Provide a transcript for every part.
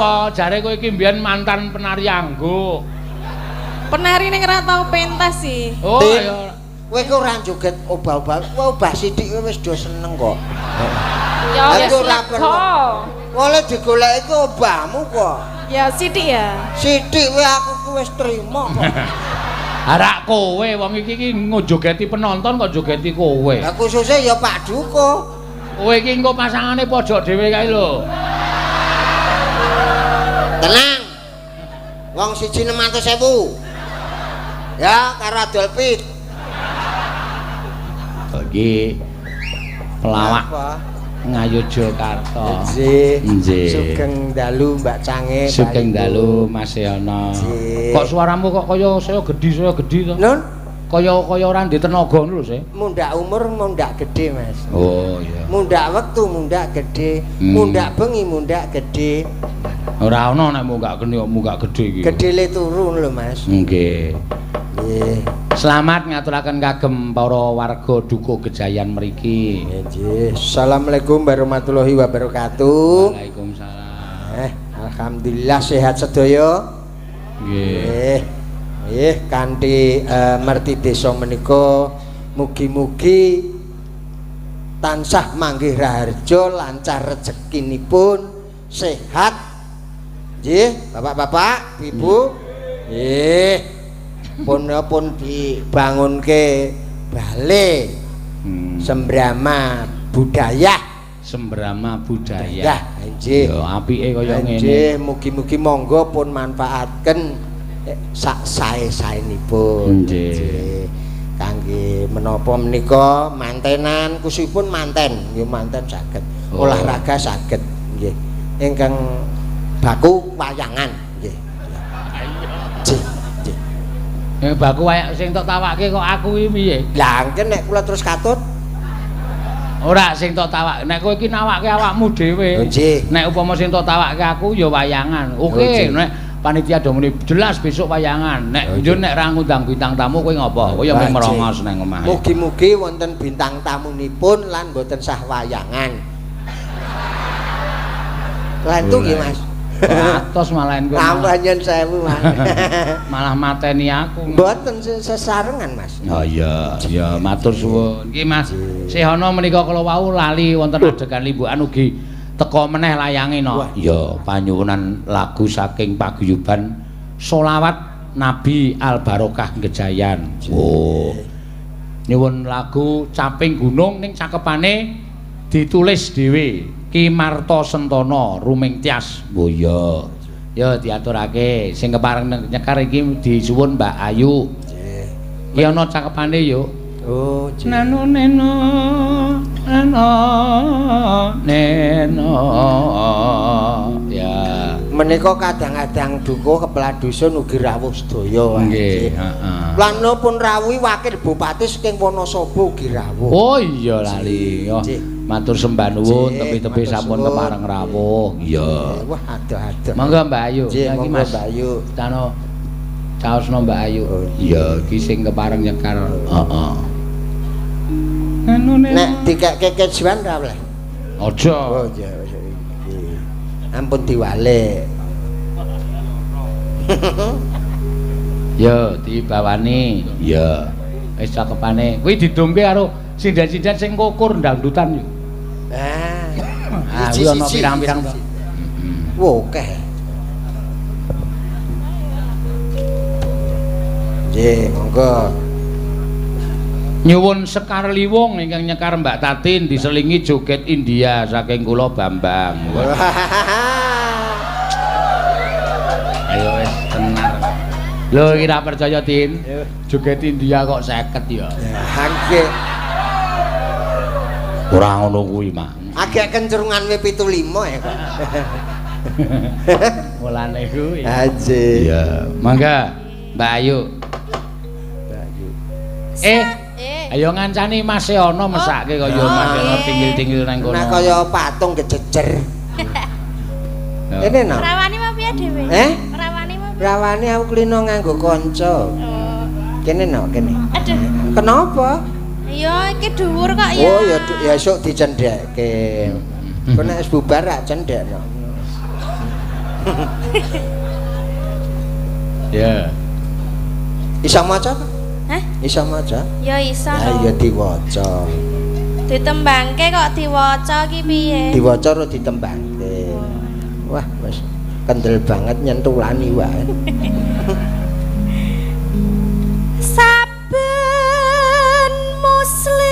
Apa jare kowe iki mbiyen mantan penari angguk. Penari ning ora tau pentas sih. Oh, Tin. ayo. Kowe ki ora joget obah-obah, kowe obah sithik kowe wis do seneng kok. Ya Aku wis ora lega. perlu. Oleh digoleki ku obahmu kok. Ya sithik ya. Sithik kowe aku ku wis trima kok. Arak kowe wong iki iki ngojogeti penonton kok jogeti kowe. Lah khususe ya Pak Duko. Kowe iki engko pasangane pojok dhewe kae lho. Tenang. Wong siji 600.000. Ya karo adol pit. Iki pelawak Apa? Ngayogyakarta. Nggih. Nggih. Sugeng dalu Mbak Cange. Sugeng dalu Mas Yono. Nggih. Kok suaramu kok kaya saya gedhi to? Nun, Kaya kaya ora ndek tenaga ngono lho, Se. mundak umur mundak gedhe, Mas. Oh iya. Mundak wektu mundak gedhe, mundak bengi mundak gedhe. Ora ana nek munggah geni kok munggah gedhe iki. Gedhe le turu lho, Mas. Nggih. Nggih. Selamat ngaturaken kagem para warga Dukuh Gejayan mriki. Nggih. Assalamualaikum warahmatullahi wabarakatuh. Waalaikumsalam. Alhamdulillah sehat sedaya. Nggih. Nggih. Nggih, kanthi merti desa menika mugi-mugi tansah manggih raharja, lancar rezekinipun, sehat. Nggih, Bapak-bapak, Ibu. Nggih. Pun dibangunke bale Sembrama budaya. Sembrama budaya. Ya, nggih. Ya apike kaya ngene. Nggih, mugi-mugi monggo pun manfaatken sak sae-saenipun. Nggih. Kangge menapa menika mantenan, khususipun manten, nggih manten saged. Oh. Olahraga saged, nggih. Ingkang baku wayangan, nggih. Nggih, nggih. Baku wayak sing tok tawake kok aku iki piye? Lah engke nek kula terus katut. Ora sing tok tawak. Nek kowe iki nawake awakmu dhewe. Oh, nggih. Nek upama sing tok tawake aku ya wayangan. Oh, Oke, nggih. nek panitia do muni jelas besok wayangan. Nek Oh, njur nggih. nek ra ngundang bintang tamu kowe ngopo? Kowe ya mung Wah, merongos nggih. nang omah. Mugi-mugi wonten bintang tamunipun lan boten sah wayangan. Lan tu nggih, Mas. Atos malahan kowe. Tambah nyen sewu, Mas. Malah mateni aku. Mboten sesarengan, Mas. Oh iya, iya matur suwun. Iki Mas, Sehono menika kala wau lali wonten adegan limbukan ugi teka meneh layange no. Iya, panyuwunan lagu saking paguyuban Sholawat Nabi Al Barokah Gejayan. Oh. Nyuwun lagu Caping Gunung ning cakepane ditulis dhewe Ki Marto Sentono Ruming Tias. Oh iya. Ya diaturake sing kepareng nyekar iki disuwun Mbak Ayu. Nggih. Iki ana cakepane yo. Oh, nggih. Nano neno nano neno. Ya. Menika kadang-kadang dukuh kepala dusun ugi rawuh sedaya. Nggih, heeh. Lan pun rawuhi wakil bupati saking Wonosobo ugi rawuh. Oh iya lali. Oh, matur sembah nuwun tepi-tepi sampun kepareng rawuh. Iya. Wah, adoh-adoh. Monggo Mbak Ayu. Nggih, monggo Mas. Mbak Ayu. Cano caosno Mbak Ayu. Iya, iki sing kepareng nyekar. Heeh. Nek dikekke kejuan ra oleh. Aja. Oh iya, iya. Ampun diwalik. Ya, dibawani. Iya. Wis cakepane. Kuwi didumke karo sinden-sinden sing kukur dangdutan yo. Ah. Ah, kuwi ana pirang-pirang to. Wah, akeh. Nggih, monggo. Nyuwun Sekar Liwung ingkang nyekar Mbak Tatin diselingi joget India saking kula Bambang. Ayo wis tenar. Lho iki ra percaya Tin. Joget India kok 50 ya. Nggih. Ora ngono kuwi, Mak. Agek kencrungan W75 ya kok. Mulane kuwi. Nggih. Iya, mangga Mbak Ayu. Mbak Ayu. Ayo ngancani Mas Yono mesake kaya Mas Yono tinggil-tinggil nang kono. Nah kaya patung kejejer. Ini no. Rawani mau piye dhewe? Rawani mau. Rawani aku klino nganggo kanca. Oh. Kene no, kene. Aduh. Kenapa? Ya iki dhuwur kok ya. Oh ya ya esuk dicendhekke. Kok nek wis bubar rak cendhek no. Ya. Iso maca? Hah? Iso maca? Ya iso. Ha ya diwaca. Ditembangke kok diwaca ki piye? Diwaca ora ditembangke. Wah, wis kendel banget nyentulani wae. Saben muslim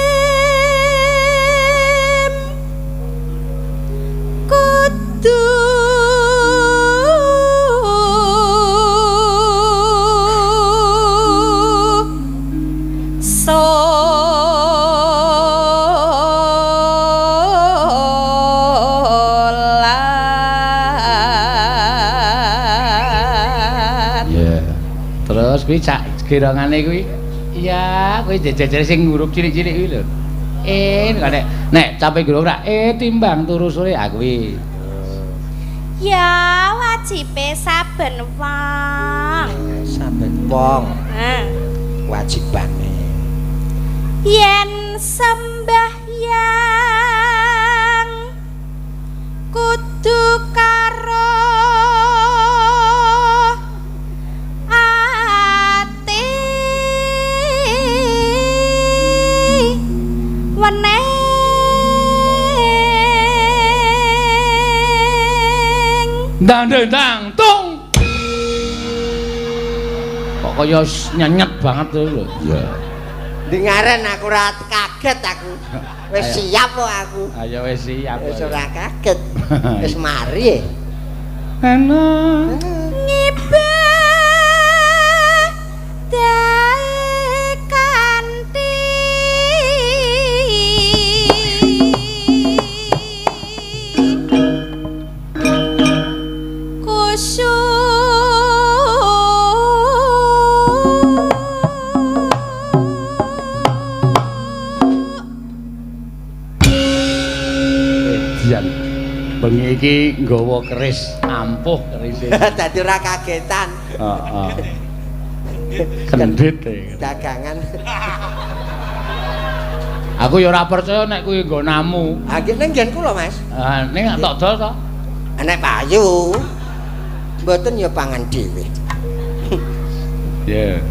kudu sholat. Yeah. Terus kuwi cak gerongane kuwi. Iya, kuwi jejer sing huruf cilik-cilik kuwi lho. Nek nek cape gerong ra timbang turu sore ah kuwi. Ya wajibe saben wong. Saben wong. Heeh. Wajibane. Yen sembahyang kudu karo ati wening. Ndang ndang tung. Kok kaya nyenyet banget to lho. Iya. Dingaren aku ora kaget aku. Wis siap kok aku. Ayo wis siap. Wis ora kaget. Wis mari. Ana ngibadahe kanthi khusyuk. Bengi iki nggawa keris ampuh kerise. Dadi ora kagetan. Heeh. Kendhit dagangan. Aku ya ora percaya nek kuwi nggonamu. Ha nggih ning nggen kula, Mas. Ah ning tok dol to. Nek payu. Mboten ya pangan dhewe. Iya.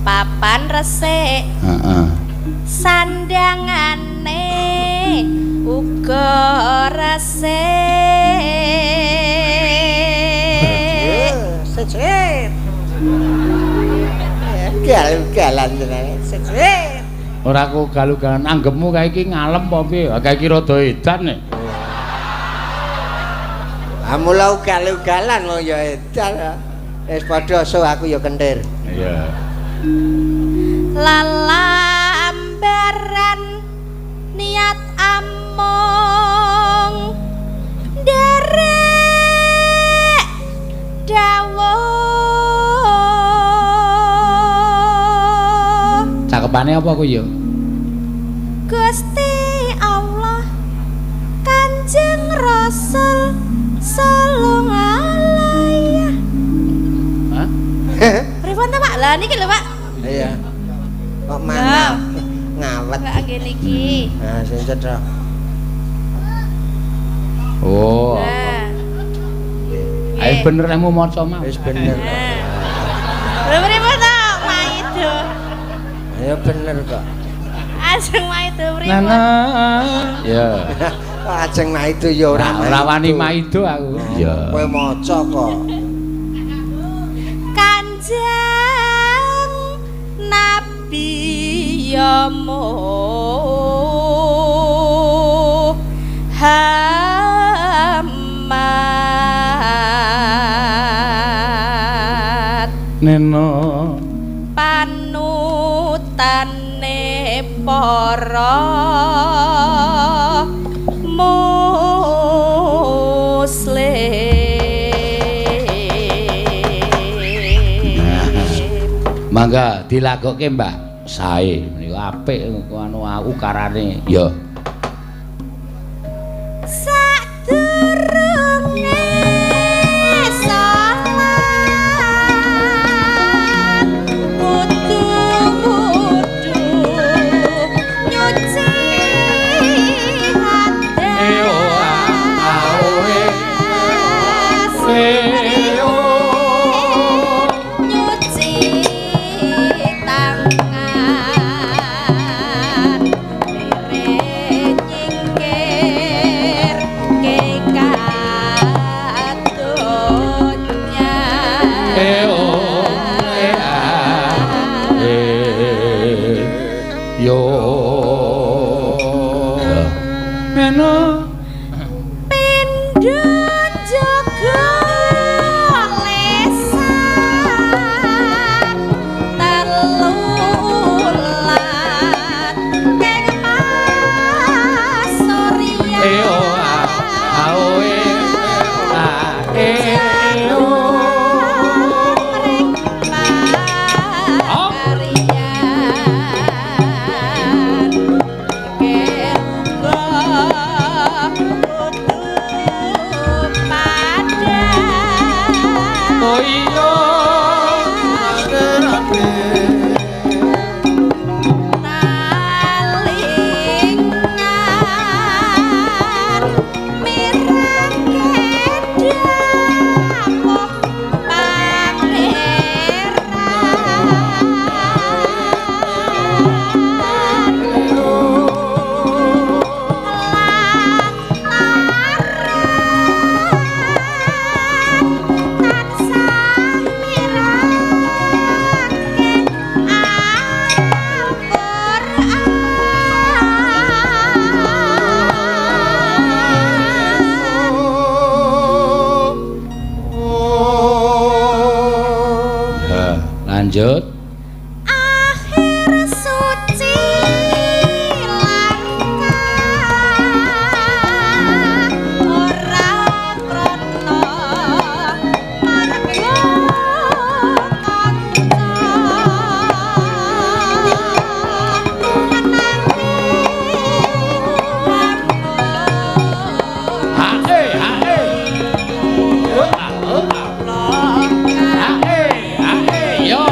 Papan resik, heeh. Sandangane uga resik. Secet. Gal-galan tenan. Secet. Ora ku galugalan anggepmu kae iki ngalem apa piye? Kae iki rada edan nek. Ah mula ugal-ugalan wong ya edan. Wis padha so aku ya kentir. Iya. Lalambaran niat among nderek dawuh. Cakepane apa ku ya? Gusti Allah Kanjeng Rasul sallallahu alaihi. Hah? Pripun ta Pak? Lah niki lho Pak. Iya. Kok mana? Ngawet. Mbak ngene iki. Nah, sing cetha. Oh. Nah. Ayo bener lemu maca mau. Wis bener. Lha pripun ta maido? Ayo bener kok. Ajeng maido pripun? Nah. Ya. Ajeng maido ya ora maido. Ora wani maido aku. Iya. Kowe maca kok. Kanjeng Nabi ya mung Neno panutane para muslim. Mangga dilagokke Mbah sae menika apik anu ukarane ya. Sadurunge salat kudu wudu nyuci nyuci tangan lire nyingkir kekadonya. Yo Neno pindho jaga lesan telulat keng pasuryan. Oh iya Talingan mirengke dawuh pangeran. Lantaran tansah mirengke Al-Qur'an. Ya, lanjut. Akhir suci langkah ora krana marga kanca ananging Hae hae. Hae hae yo.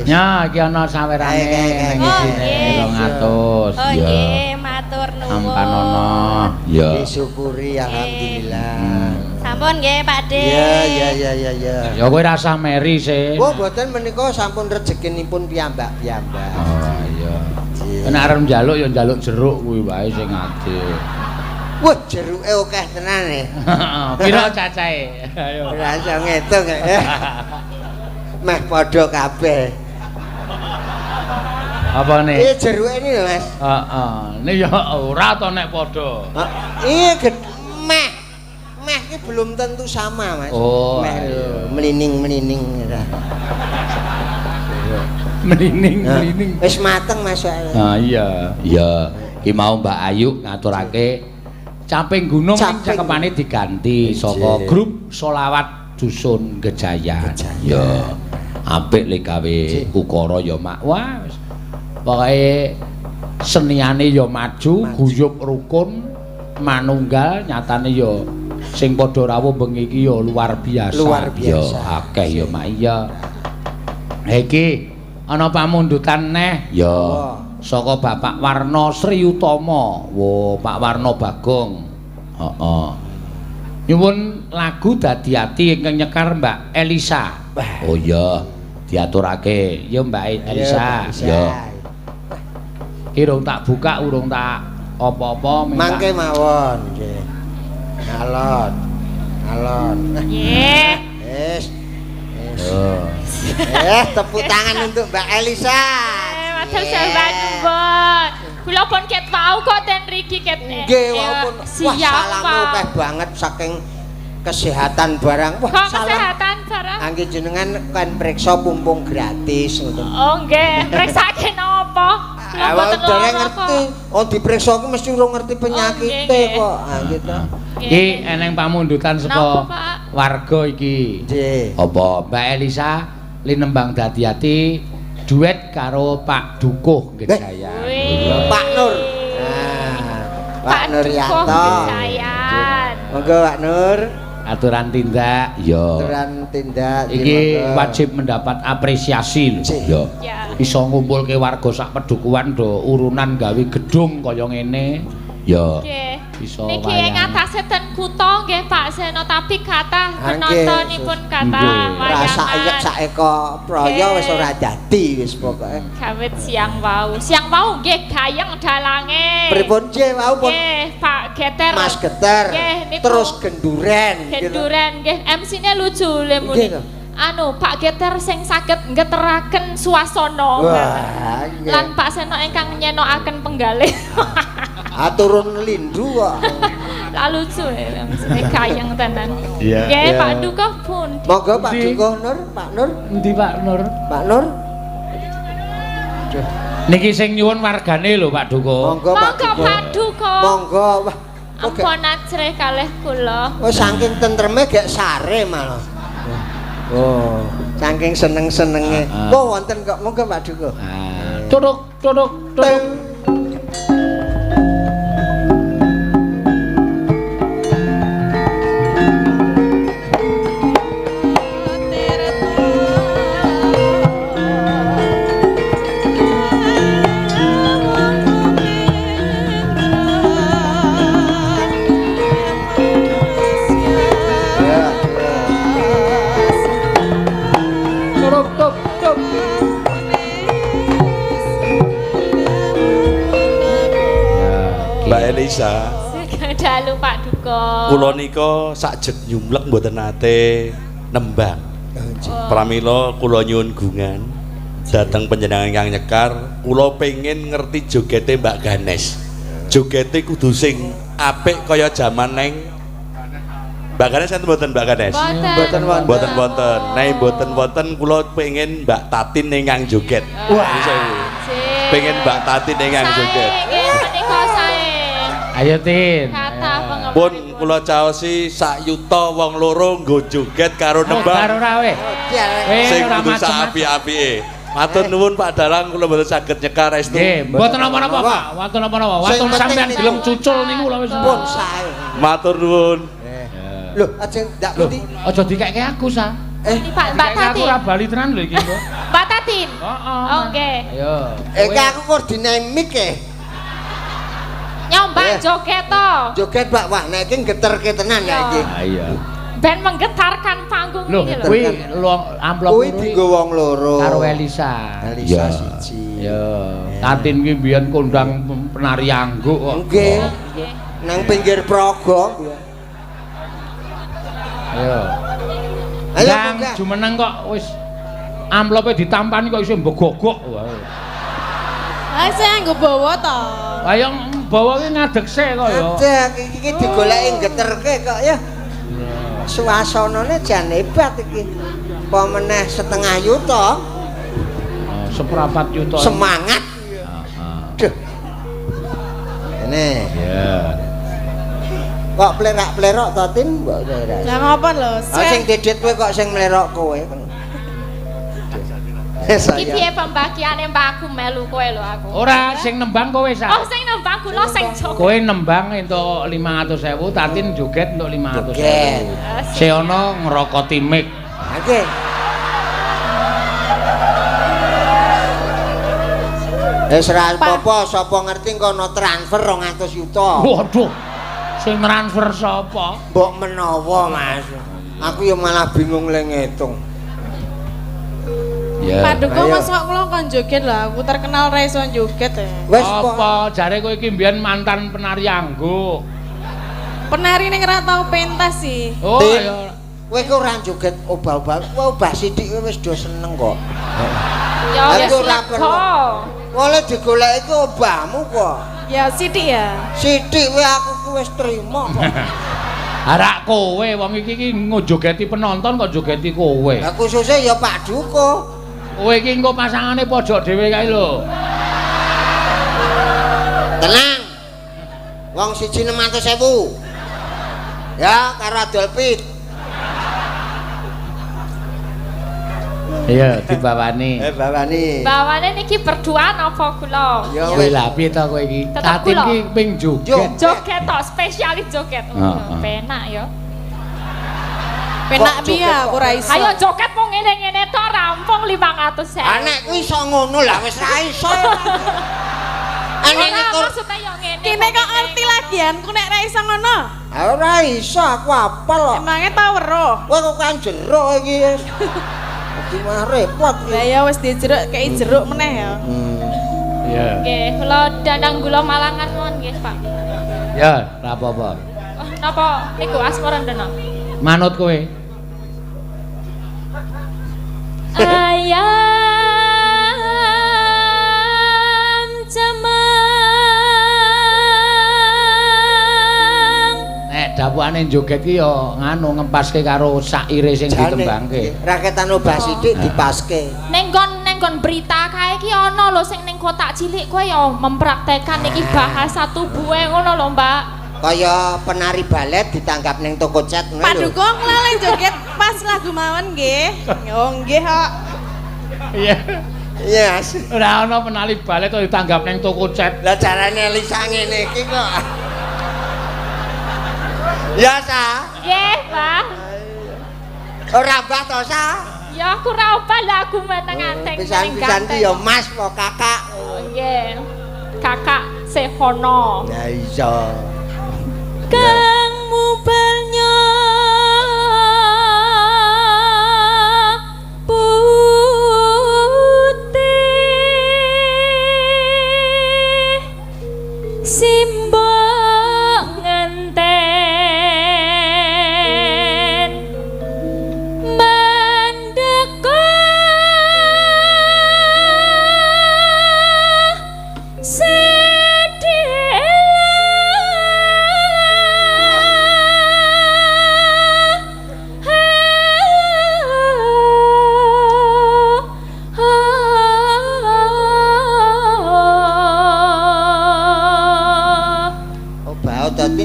Ya, iki ana sawerane ning isine 200. Oh nggih, matur nuwun. Ampanono. Ya. Disyukuri alhamdulillah. Sampun nggih, Pak De. Iya. Ya kowe rasah meri sih. Oh, mboten menika sampun rezekinipun piyambak-piyambak. Oh iya. Nek arep njaluk ya njaluk jeruk kuwi wae sing adil. Wah, jeruke akeh tenan e. Pira cacahe? Ayo. Ora iso ngitung. Meh padha kabeh. Apa nih? Iya jeruke ini lho, Mas. Heeh. Ini ya ora to nek padha. Iya meh. Meh iki belum tentu sama, Mas. Oh, meh lho, melining-melining ora. Melining-melining. Wis mateng, Mas. Ah iya. Iya. Ki mau Mbak Ayu ngaturake Caping Gunung ning cakepane diganti saka grup Solawat Dusun Gejayan. Ya. Apik le gawe ukara ya mak. Wah wis. Pokoke seniane ya maju, guyub rukun, manunggal, nyatane ya sing padha rawuh bengi iki ya luar biasa. Luar biasa. Ya akeh ya mak iya. Iki ana pamundutan neh ya. Saka Bapak Warno Sri Utama. Wo, Pak Warno Bagong. Heeh. Nyuwun lagu Dadi Ati ingkang nyekar Mbak Elisa. Oh iya, diaturake. Ya Mbak Elisa. Ya. Ki urung tak buka, urung tak apa-apa minta. Mangke mawon nggih. Alon. Alon. Nggih. Wis. Tepuk tangan untuk Mbak Elisa. Matur sembah nuwun. Kula pun ket wau kok ten mriki ket. Nggih, wau pun. Wah, salamu akeh banget saking kesehatan barang. Wah, salam kesehatan barang. Angge jenengan kan periksa pumpung gratis ngoten. Oh nggih, priksake napa? Kula mboten dereng ngerti. Oh, diperiksa ku mesti urung ngerti penyakite kok. Ah gitu. Iki eneng pamundutan saka warga iki. Nggih. Apa Mbak Elisa linembang Dadi Ati duet karo Pak Dukuh Gejayan. Pak Nur. Nah, Pak Nur Yanto. Gejayan. Monggo Pak Nur. Aturan tindak ya. Aturan tindak iki wajib mendapat apresiasi lho. Ya. Iso ngumpulke warga sak pedukuhan do urunan gawe gedung kaya ngene. Ya. Iso niki ing atase ten kutha nggih Pak Seno tapi kathah penontonipun kathah wayangan. Rasa ayek saeka praya wis ora dadi wis pokoke. Kawit siang wau. Siang wau nggih gayeng dalange. Pripun nggih wau pun? Nggih Pak Geter. Mas Geter. Terus genduren. Genduren nggih MC-ne lucu le muni. Anu Pak Geter sing saged ngeteraken swasana. Lan Pak Seno ingkang nyenokaken penggalih. Aturun lindu kok. Lah lucu ya, maksudnya kayang tenan. Nggih, Pak Dukuh pun. Monggo Pak Dukuh Nur, Pak Nur. Endi Pak Nur? Pak Nur. Niki sing nyuwun wargane lho Pak Dukuh. Monggo Pak Dukuh. Monggo Pak Dukuh. Monggo. Wah, ampun ajrih kalih kula. Oh, saking tentreme gek sare malah. Oh, saking seneng-senenge. Oh, wonten kok. Monggo Pak Dukuh. Tuduk, tuduk, tuduk. Elisa. Dalu Pak Duko. Kula nika sakjeg nyumlek mboten nate nembang. Pramila kula nyuwun gungan dhateng panjenengan ingkang nyekar, kula pengin ngerti jogete Mbak Ganes. Jogete kudu sing apik kaya jaman neng Mbak Ganes enten mboten Mbak Ganes? Mboten wonten. Mboten wonten. Nek mboten wonten kula pengin Mbak Tatin ingkang joget. Wah. Pengen Mbak Tatin ingkang joget. Nggih menika sae. Ayo Tin. Pun kula caosi sak yuta wong loro nggo joget karo nembang. Karo ora weh. Sing kudu sak apik-apike. Matur nuwun Pak Dalang kula mboten saged nyekar estu. Nggih, mboten napa-napa Pak. Wonten napa-napa. Waton sampean gelem cucul niku kula wis. Pun sae. Matur nuwun. Lho, aja ndak pundi. Aja dikekke aku sa. Ini Pak Mbak Tatin. Aku ora bali tenan lho iki kok. Mbak Tatin. Heeh. Oke. Ayo. Iki aku koordinamik e. Nyombak joget to. Joget Pak, wah nek iki geterke tenan nek iki. Ha iya. Ben menggetarkan panggung iki lho. Kuwi amplop kuwi dienggo wong loro. Karo Elisa. Elisa siji. Ya. Tatin ki mbiyen kondang penari angguk kok. Nggih. Nang pinggir progo. Ayo. Ayo jumeneng kok wis amplope ditampani kok iso mbegogok. Ha sing nggo bawa to. Ha yang bawa ki ngadeg sik kok ya. Ngadeg iki iki digoleki geterke kok ya. Suasanane jan hebat iki. Apa meneh 0,5 yuta. 1/4 yuta. Semangat. Heeh. Duh. Ini. Iya. Kok plerak-plerok to Tin? Mbok ora. Lah ngopo lho? Sing dedet kowe kok sing mlerok kowe. Iki piye pembagiane Mbak aku melu kowe lho aku. Ora sing nembang kowe sak. Oh sing nembang kula sing joget. Kowe nembang entuk 500.000, Tatin joget entuk 500.000. Seono ngrokoti mic. Oke. Wis ora apa-apa, sapa ngerti kono transfer 200 yuta. Waduh. Sing transfer sapa? Mbok menawa, Mas. Aku ya malah bingung le ngitung. Ya. Pak Duko mosok kula kon joget lho, aku terkenal ra iso joget. Wis apa jare kowe iki mbiyen mantan penari angguk. Penari ning ora tau pentas sih. Oh iya. Kowe ki ora joget obah-obah, kowe obah sithik kowe wis do seneng kok. Ya wis ora perlu. Oleh digoleki ki obahmu kok. Ya sithik ya. Sithik kowe aku ki wis trima kok. Arak kowe wong iki ki ngojogeti penonton kok jogeti kowe. Lah khususe ya Pak Duko. Kowe iki engko pasangane pojok dhewe kae lho. Tenang. Wong siji 600.000. Ya karo adol pit. Iya, dibawani. Bawani. Bawane niki berdua napa kula? Ya wis lha piye to kowe iki? Tatin iki ping joget. Joget tok, spesialis joget. Penak ya. Penak piye aku ora iso. Ayo joget mung ngene-ngene tok rampung 500.000. Ah nek kuwi iso ngono lah wis ra iso. Ane kok maksude yo ngene. Kene kok ngerti lagianku nek ra iso ngono. Ora iso aku apal kok. Emange ta weruh. Kowe kok kan jeruk iki. Dadi mah repot iki. Lah ya wis dijeruk kei jeruk meneh ya. Iya. Nggih, kula dandang gula Malangan mawon nggih, Pak. Ya, ora apa-apa. Oh, napa niku asmarandana? Manut kowe. Ayam cemeng. Nek dapukane joget ki ya nganu ngempaske karo saire sing ditembangke. Raketan obah sithik dipaske. Ning nggon berita kae ki ana lho sing ning kotak cilik kowe ya mempraktekan iki bahasa tubuhe ngono lho, Mbak. Kaya penari balet ditanggap ning toko cat ngono lho. Pak Duko nglale joget pas lagu mawon nggih. Oh nggih kok. Iya. Iya. Ora ana penari balet kok ditanggap ning toko cat. Lah carane Elisa ngene iki kok. Ya sa. Nggih, Mbah. Ora mbah to sa? Ya aku ora obah lah aku meneng anteng. Pisan-pisan ki ya Mas po kakak. Oh nggih. Kakak Sehono. Ya iya. Kang mubelnya putih simbok ngenten mendeko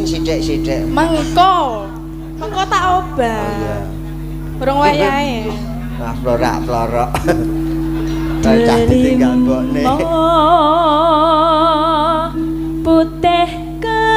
Sithik-sithik. Mengko. Mengko tak obah. Oh iya. Burung wayahe. Wah, florak-florok. Cah ditinggal mbokne. Putih kembange.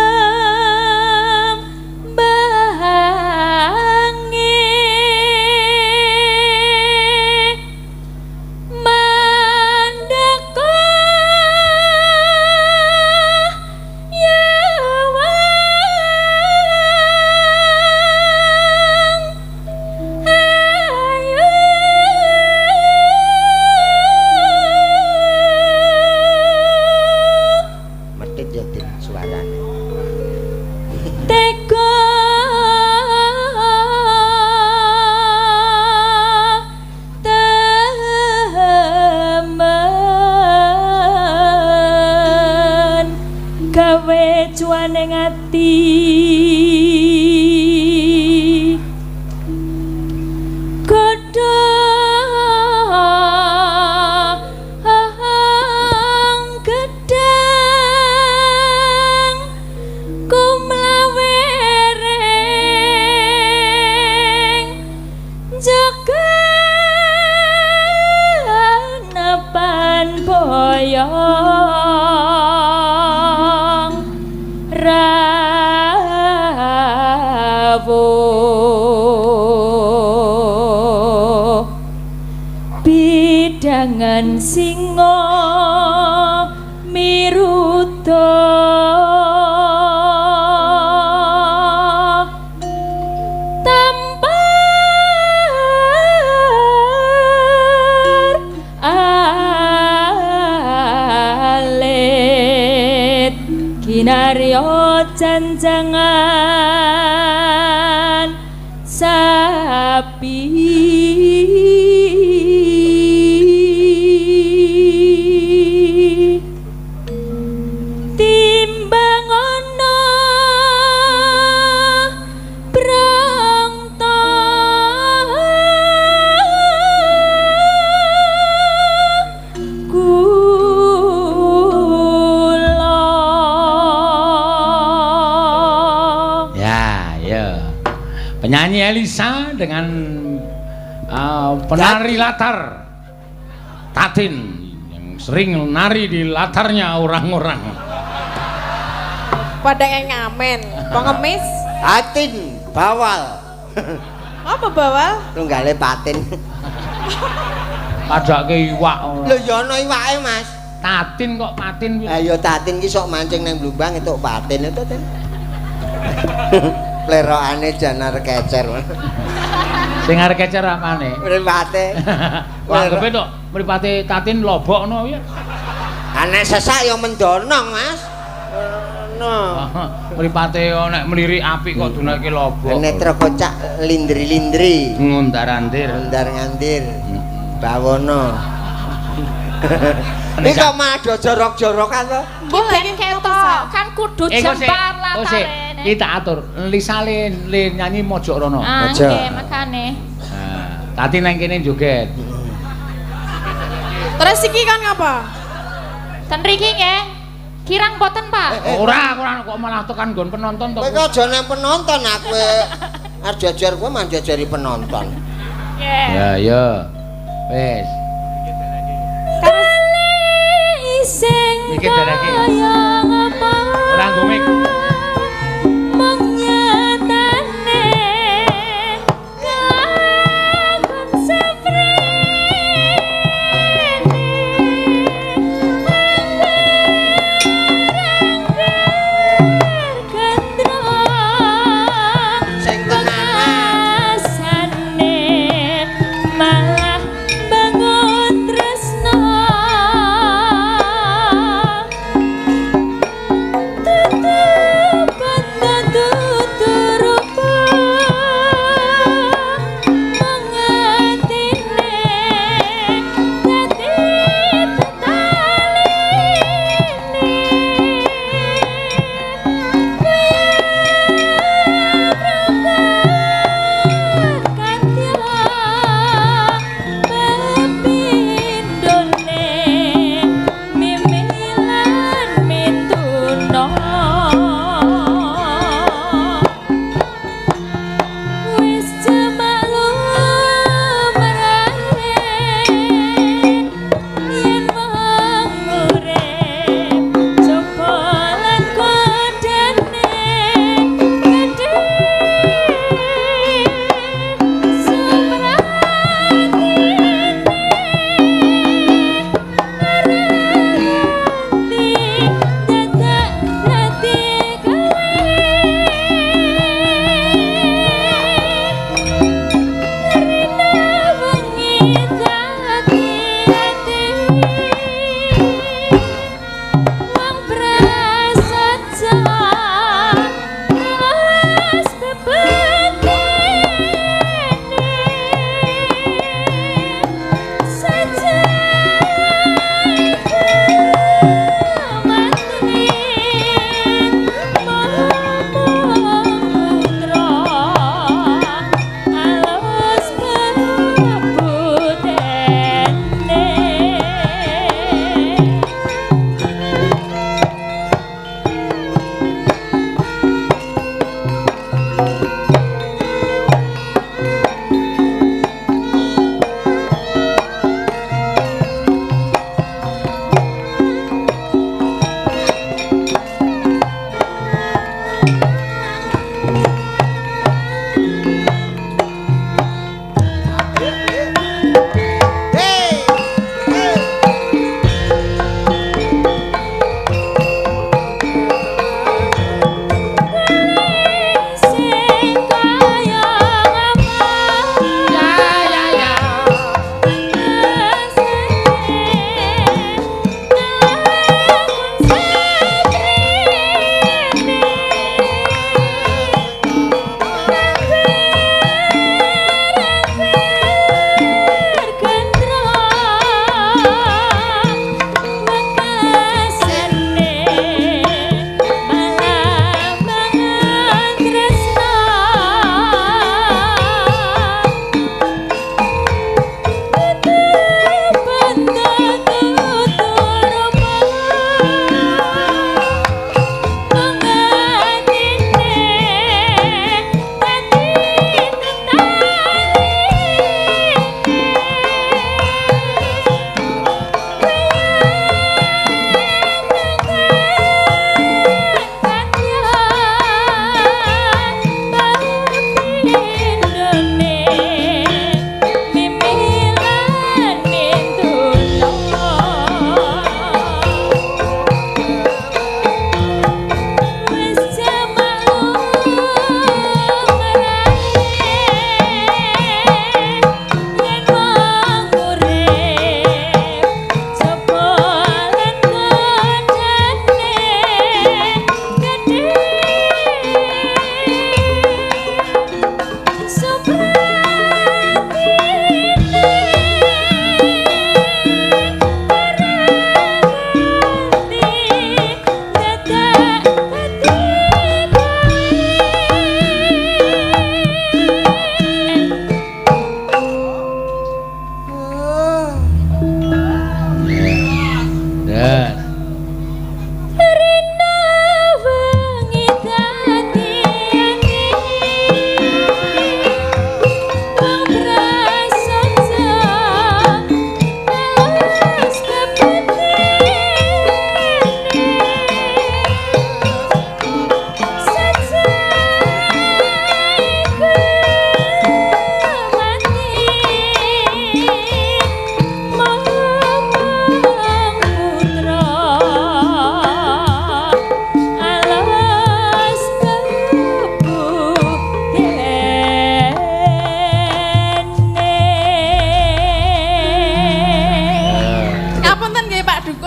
Gawe cuane ati godhong gedang kumlawereng jaga nepan boyong rawuh bidangan singa miruda tampar alit kinarya janjangan sapi. Timbang ana brangta kula. Ya, ya. Penyanyi Elisa dengan penari latar Tatin yang sering nari di latarnya orang-orang. Pada yang ngamen, pengemis. Tatin bawal. Apa bawal? Tunggale patin. Padake iwak. Lho ya ana iwake, Mas. Tatin kok patin. Ayo tatin ki sok mancing nang blumbang entuk patin itu, Tin. Plerokane jan arep kecer. Sing arep kecer apane? Mripate. Wah, anggepe tok mripate Tatin lobokno ya. Ana sesak ya mendonong, Mas. Ngono. Mripate nek mlirik apik kok dunake lobok. Netra kocak lindri-lindri. Ngundar-andir. Ngundar-ngandir. Bawono. Iki kok malah do jorok-jorokan to? Mbok ben ketok kan kudu jembar latare. Iki tak atur. Lisa le nyanyi mojok rono. Ah, nggih, makane. Nah, Tati nang kene joget. Terus iki kan ngapa? Ten mriki nggih. Kirang boten, Pak? Ora, ora kok malah tekan nggon penonton to. Kowe kok aja nang penonton aku. Arep jajar kowe mah jajari penonton. Nggih. Ya, ya. Wis. Sing Mikir dereke. kaya ngapa Ora nggo mik. mung nyatane kelakon seprene angger gendrong Sing tenanan. pengasane malah bengok.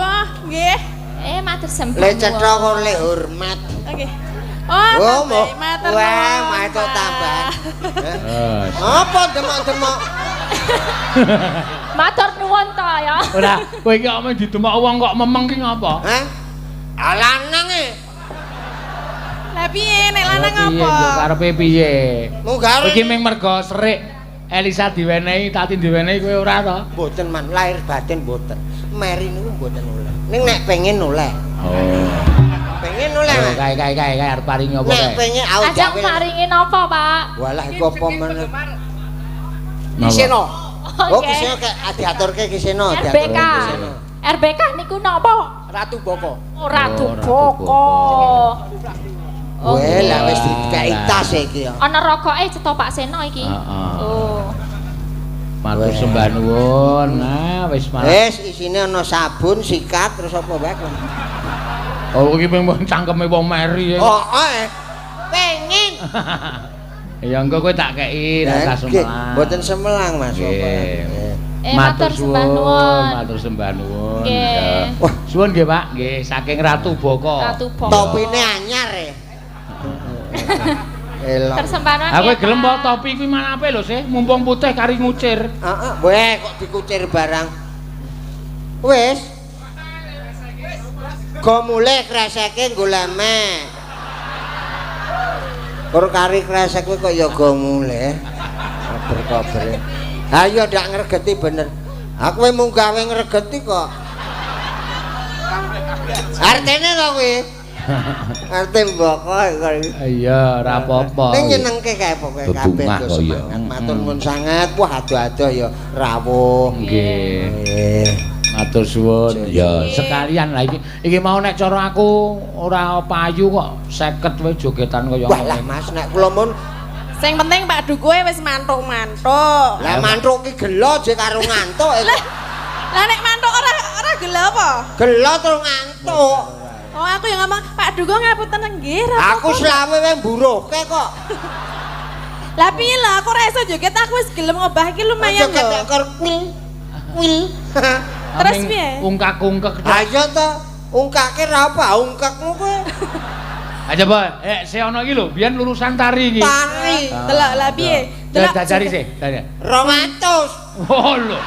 Duko, nggih. Matur sembah. Le cetha kok le hormat. Oke. Oh, matur. Wah, matur tambah. Apa demok-demok? Matur nuwun to ya. Ora, kowe iki kok didemok wong kok memeng ki ngapa? Hah? Ah lanang e. Lah piye nek lanang apa? Karepe piye? Munggah. Iki mung mergo serik Elisa diwenehi, Tati diwenehi kowe ora to? Mboten man, lahir batin mboten. Meri niku mboten oleh. Ning nek pengen oleh. Oh. Pengen oleh. Oh, kae arep paringi apa kae? Nek pengen aku ajang paringi napa, Pak? Walah iku apa meneh. Kiseno. Oh, Kiseno kek diaturke Kiseno, diaturke Kiseno. RBK niku napa? Ratu Boko. Oh, Ratu Boko. Weh, lah wis dikeki tas iki ya. Ana rokoke cetha Pak Seno iki. Oh. Matur sembah nuwun. Nah, wis malah. Wis isine ana sabun, sikat, terus apa wae. Oh, iki mung cangkeme wong meri. Heeh. Pengen. Ya engko kowe tak kei rasa semelang. Mboten semelang Mas. Matur sembah nuwun. Matur sembah nuwun. Wah, suwun nggih Pak, nggih saking Ratu Boko. Ratu Boko. Topine anyar e. Elok. Aku gelem kok topi kuwi malah apik lho sih, mumpung putih kari ngucir. Heeh, weh kok dikucir barang. Wis. Go mulih kreseke nggo lemek. Kur kari kresek kuwi kok ya go mulih. Kober-kober. Ha iya ndak ngregeti bener. Aku kowe mung gawe ngregeti kok. Artene to kuwi. Arte mboko kok. Iya, ora apa-apa. Ning nyenengke kae pokoke kabeh semangat. Matur nuwun sanget. Wah, adoh-adoh ya rawuh. Nggih. Matur suwun. Ya, sekalian lah iki. Iki mau nek cara aku ora payu kok 50 wae jogetan kaya ngono. Wah lah Mas, nek kula mun sing penting Pak Dukoe wis mantuk-mantuk. Lah mantuk ki gelo jek karo ngantuk. Lah nek mantuk ora gelo apa? Gelo terus ngantuk. Oh, aku yang ngomong Pak Duko ngapunten nggih. Aku selawe wae mburuhke kok. Lah piye lho, aku ora iso joget, aku wis gelem ngobah iki lumayan lho. Joget kok kuil. Kuil. Terus piye? Ungkak-ungkek. Ayo to, ungkake ra apa, ungkakmu kowe. Aja, Pak. Se ono iki lho, biyen lulusan tari iki. Tari. Delok lah piye? Delok cari sih, 200. Oh lho.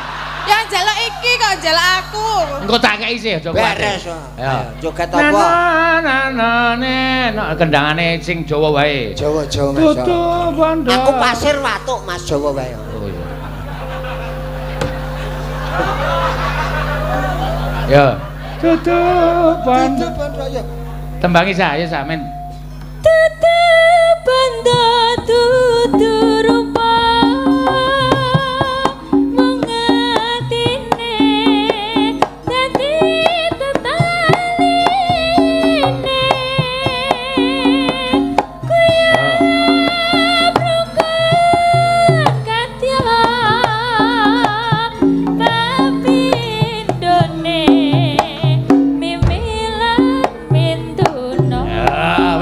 Yang njaluk iki kok njaluk aku. Engko tak kei sih aja kuwatir. Beres. Ayo joget apa? Na na na kendangane sing Jawa wae. Jawa-jawa Mas. Aku pasir watuk Mas Jawa wae. Oh iya. Ya. Tutu bondo. Tembangi saya sampean. Tutu bondo tutu rupa.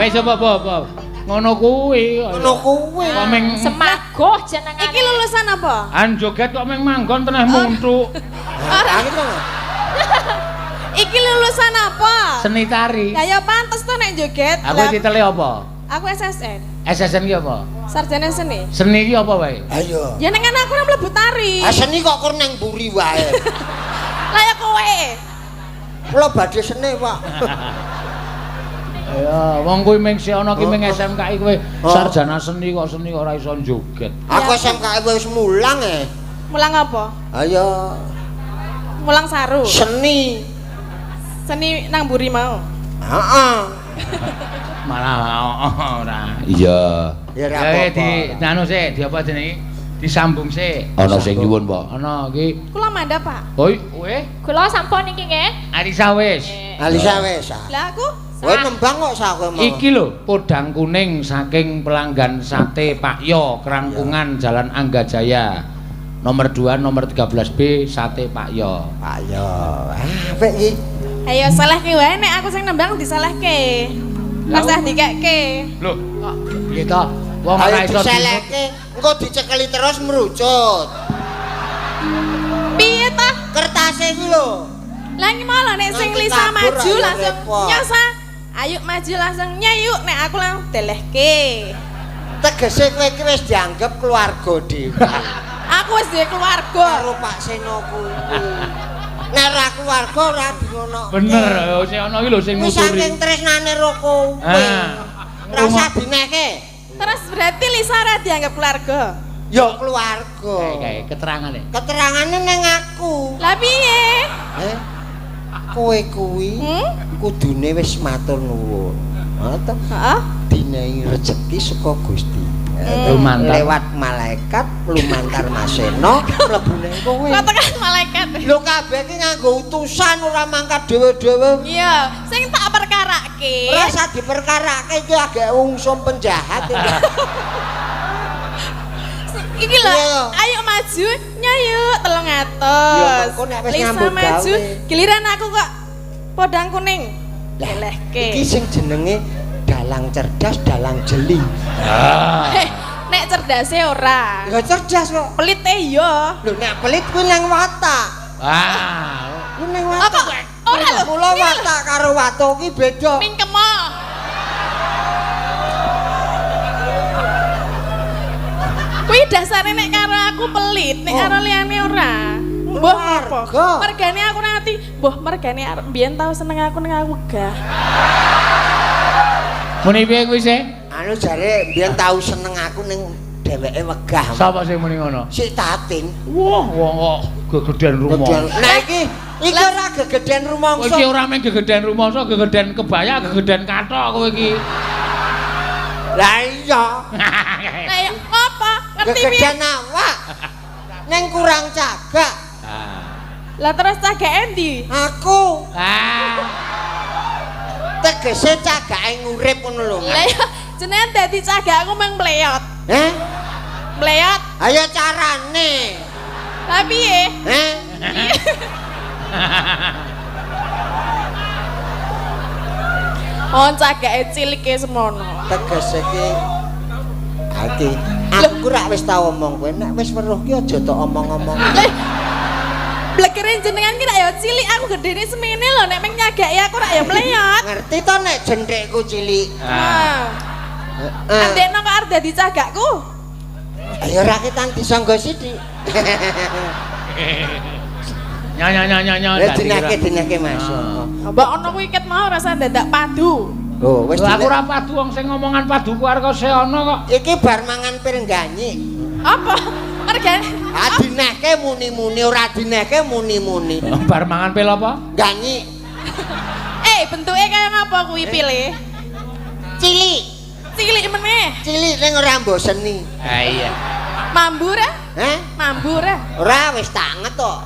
Wis apa-apa. Ngono kuwi. Ngono kuwi. Kok meng semagoh jenengane. Iki lulusan apa? An joget kok meng manggon teneh muntuk. Ora. Iki lulusan apa? Seni tari. Lah ya pantes to nek joget. Aku titele apa? Aku SSN. SSN ki apa? Sarjana seni. Seni ki apa wae? Ayo. Ya nek aku ora mlebu tari. Ah seni kok kur nang mburi wae. Lah ya kowe. Kula badhe seni, Pak. Ya, wong kuwi mung si ana ki mung SMKI kowe sarjana seni kok ora iso joget. Aku SMKI wis mulang e. Mulang apa? Ayo. Mulang saru. Seni. Seni nang mburi mau. Heeh. Malah ora. Iya. Ya ora apa-apa. Di anu sik, di apa jenenge? Disambung sik. Ana sing nyuwun, Pak. Ana iki. Kula mandhap, Pak. Oh, kowe? Kula sampun iki nggih. Alisa wis. Alisa wis. Lah aku Kowe nembang kok sak kowe mau. Iki lho, podang kuning saking pelanggan sate Pak Yo, Kerangkungan Jalan Anggajaya. Nomor 2, nomor 13B, sate Pak Yo. Pak Yo. Apik iki. Ayo salahke wae nek aku sing nembang disalahke. Rasah dikekke. Lho, kok piye to? Wong ora iso disalahke, engko dicekeli terus merucut. Piye ta? Kertase kuwi lho. Lah iki mau lho nek sing Lisa maju langsung nyosa. Ayo maju langsung nyayuk nek aku langsung delehke. Tegese kowe iki wis dianggep keluarga dhewe. Aku wis duwe keluarga. Karo Pak Seno kuwi. Nek ora keluarga ora dingono. Bener, sing ana iki lho sing Wis nuturi. saking tresnane ro kowe. Ora usah dinehke. Terus berarti Lisa ora dianggap keluarga. Ya keluarga. Kae keterangane. Keterangane ning aku. Lah piye? Kowe kuwi kudune wis matur nuwun. Ngono. Heeh. Dinehi rejeki saka Gusti. Lumantar. Lewat malaikat lumantar Mas Seno mlebu ning kowe. Kok tekan malaikat. Lho kabeh iki nganggo utusan ora mangkat dhewe-dhewe. Iya, sing tak perkarake. Ora usah diperkarake iki agek ungsum penjahat iki. Iki lho, ayo maju, nyayuk 300. Ya mengko nek wis nyambut gawe. Giliran aku kok podang kuning. Delehke. Iki sing jenenge dalang cerdas, dalang jeli. Ah. Nek cerdase ora. Ya cerdas kok. Pelite iya. Lho nek pelit kuwi nang watak. Ah. Kuwi nang watak. Ora lho. Mula watak karo watu ki beda. Mingkemo. Kuwi dasare nek karo aku pelit, nek karo liyane ora. Mbuh apa? Mergane aku ora ngerti, mbuh mergane arep mbiyen tau seneng aku ning aku gah. Muni piye kuwi sih? Anu jare mbiyen tau seneng aku ning dheweke wegah. Sapa sing muni ngono? Si Tatin. Wah, wong kok gegeden rumangsa. Nah iki iki ora gegeden rumangsa. Iki ora mung gegeden rumangsa, gegeden kebaya, gegeden kathok kowe iki. Lah iya. Lah iya apa? Ngerti piye? Gegeden awak. Neng kurang cagak. Lah terus cagake endi? Aku. Ah. Tegese cagake ngurip ngono lho. Lah iya jenengan dadi cagak aku mung mleyot. Heh? Mleyot. Ayo carane. Lah piye? Heh? Oh, cagake cilike semono. Tegese ki ati aku rak wis tau omong kowe nek wis weruh ki aja tok omong-omong. Blekere jenengan ki rak ya cilik, aku gedene semene lho nek meng nyagake aku rak ya mleyot. Ngerti to nek jenthikku cilik. Heeh. Andekno kok arep dadi cagakku. Ayo ra ketan disangga sithik. Nya nya nya nya nya. Dinake Mas. Mbok ono kuwi ket mau rasa dadak padu. Oh, wis aku ora padu wong sing ngomongan paduku arep seono kok. Iki bar mangan pirengganyi. Apa? Mergane. Ah dinehke muni-muni ora dinehke muni-muni. Bar mangan pil apa? Ganyi. Bentuke kaya ngapa kuwi pile? Cilik. Cilik meneh. Cilik ning ora mboseni. Ha iya. Mambu ra? Heh? Mambu ra? Ora wis tak anget kok.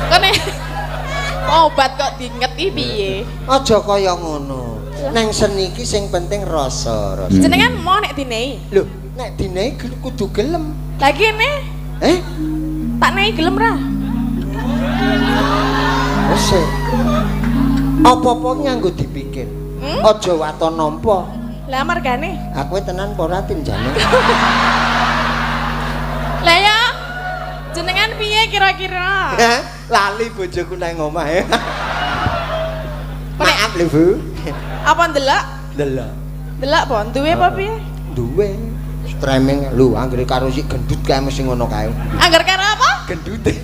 Kene obat kok diinget iki piye? Aja kaya ngono. Neng seni iki sing penting rasa, rasa. Jenengan mau nek dinehi? Lho, nek dinehi kudu gelem. Lah kene? Eh? Tak nehi gelem ra? Wis. Apa-apa nganggo dipikir. Aja waton nampa. Lah mergane? Aku tenan apa ora tinjane? Lah ya jenengan piye kira-kira? Lali bojoku nang omah ya. Maaf lho, Bu. Apa ndelok? Ndelok. Ndelok apa? Duwe apa piye? Duwe. Streaming lho anggere karo si gendut kae mesti ngono kae. Angger karo apa? Gendute.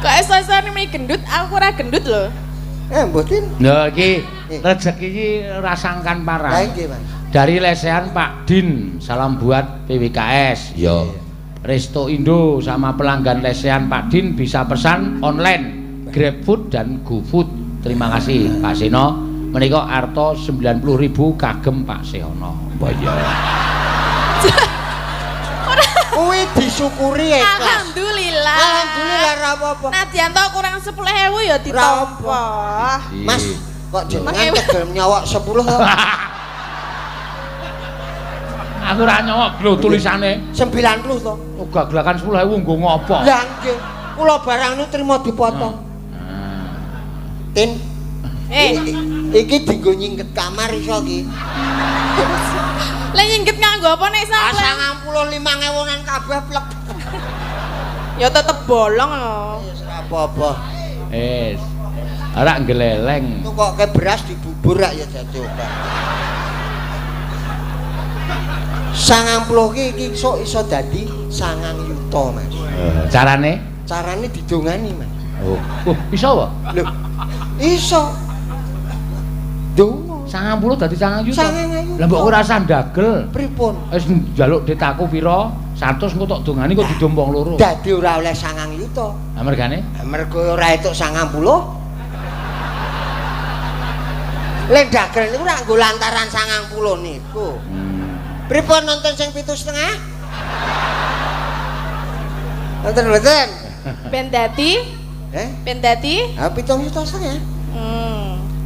Kok iso-isone muni gendut, aku ora gendut lho. Mboten. Lho iki rezeki iki rasangkan parah. Lah nggih, Mas. Dari lesehan Pak Din, salam buat PWKS. Yo. Resto Indo sama pelanggan lesehan Pak Din bisa pesan online GrabFood dan GoFood. Terima kasih Pak Seno. Menika arto 90.000 kagem Pak Sehono. Wah iya. Kuwi disyukuri ikhlas. Alhamdulillah. Alhamdulillah ra apa-apa. Nadyan to kurang 10.000 ya ditampa. Mas, kok jenengan tegel nyawak 10 to? Aku ora nyawak lho tulisane 90 to. Gaglakan 10.000 nggo ngopo? Lah nggih, kula barang nu trimo dipotong. Tin. Iki dienggo nyingget kamar iso iki. Lah nyingget nganggo apa nek sampe? 95.000-an kabeh plek. Ya tetep bolong lho. Wis ora apa-apa. Wis. Ora nggeleleng. Tukoke beras dibubur rak ya dadi akeh. 90 ki iki sok iso dadi 9 yuta, Mas. Carane? Carane didongani, Mas. Oh, iso apa? Lho, iso. Donga. 90 dadi 9 yuta. 9 yuta. Lah mbok ora usah ndagel. Pripun? Wis njaluk dit aku pira? 100 engko tok dongani kok didom wong loro. Dadi ora oleh 9 yuta. Lah mergane? Mergo ora entuk 90. Lek dagel niku ora nggo lantaran 90 niku. Pripun nonton sing 7,5? Nonton mboten? Ben dadi? Ben dadi? Ha 7,5 yuta.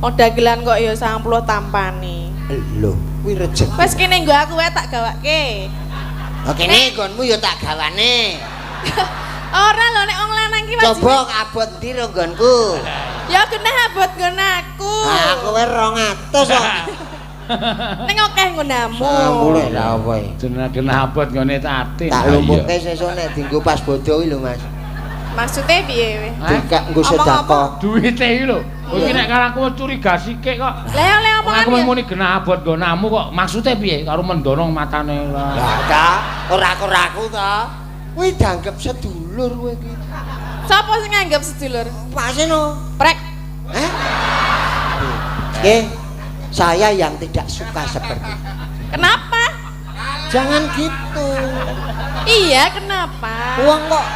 Oh dagelan kok ya 90 tampane. Lho, kuwi rejeki. Wis kene nggo aku wae tak gawake. Oh kene nggonmu ya tak gawane. Ora lho nek wong lanang ki wajib. Coba abot ndi ro nggonku? Ya genah abot nggon aku. Ha kowe 200 kok. Ning akeh nggonamu. 90 lha apa iki? Genah abot nggone Tatin. Tak lumpuke sesuk nek dienggo pas bodho kuwi lho Mas. Maksude piye kowe? Dikak nggo sedekah. Duwite iki lho. Kowe iki nek karo aku curiga sikik kok. Lah oleh omongan aku muni genah abot nggonamu kok. Maksude piye karo mendonong matane lah. Lah ta, ora aku ta. Kuwi dianggep sedulur kowe iki. Sapa sing nganggep sedulur? Pak Seno. Prek. Heh? Nggih. Saya yang tidak suka seperti itu. Kenapa? Jangan gitu. Iya, kenapa? Wong kok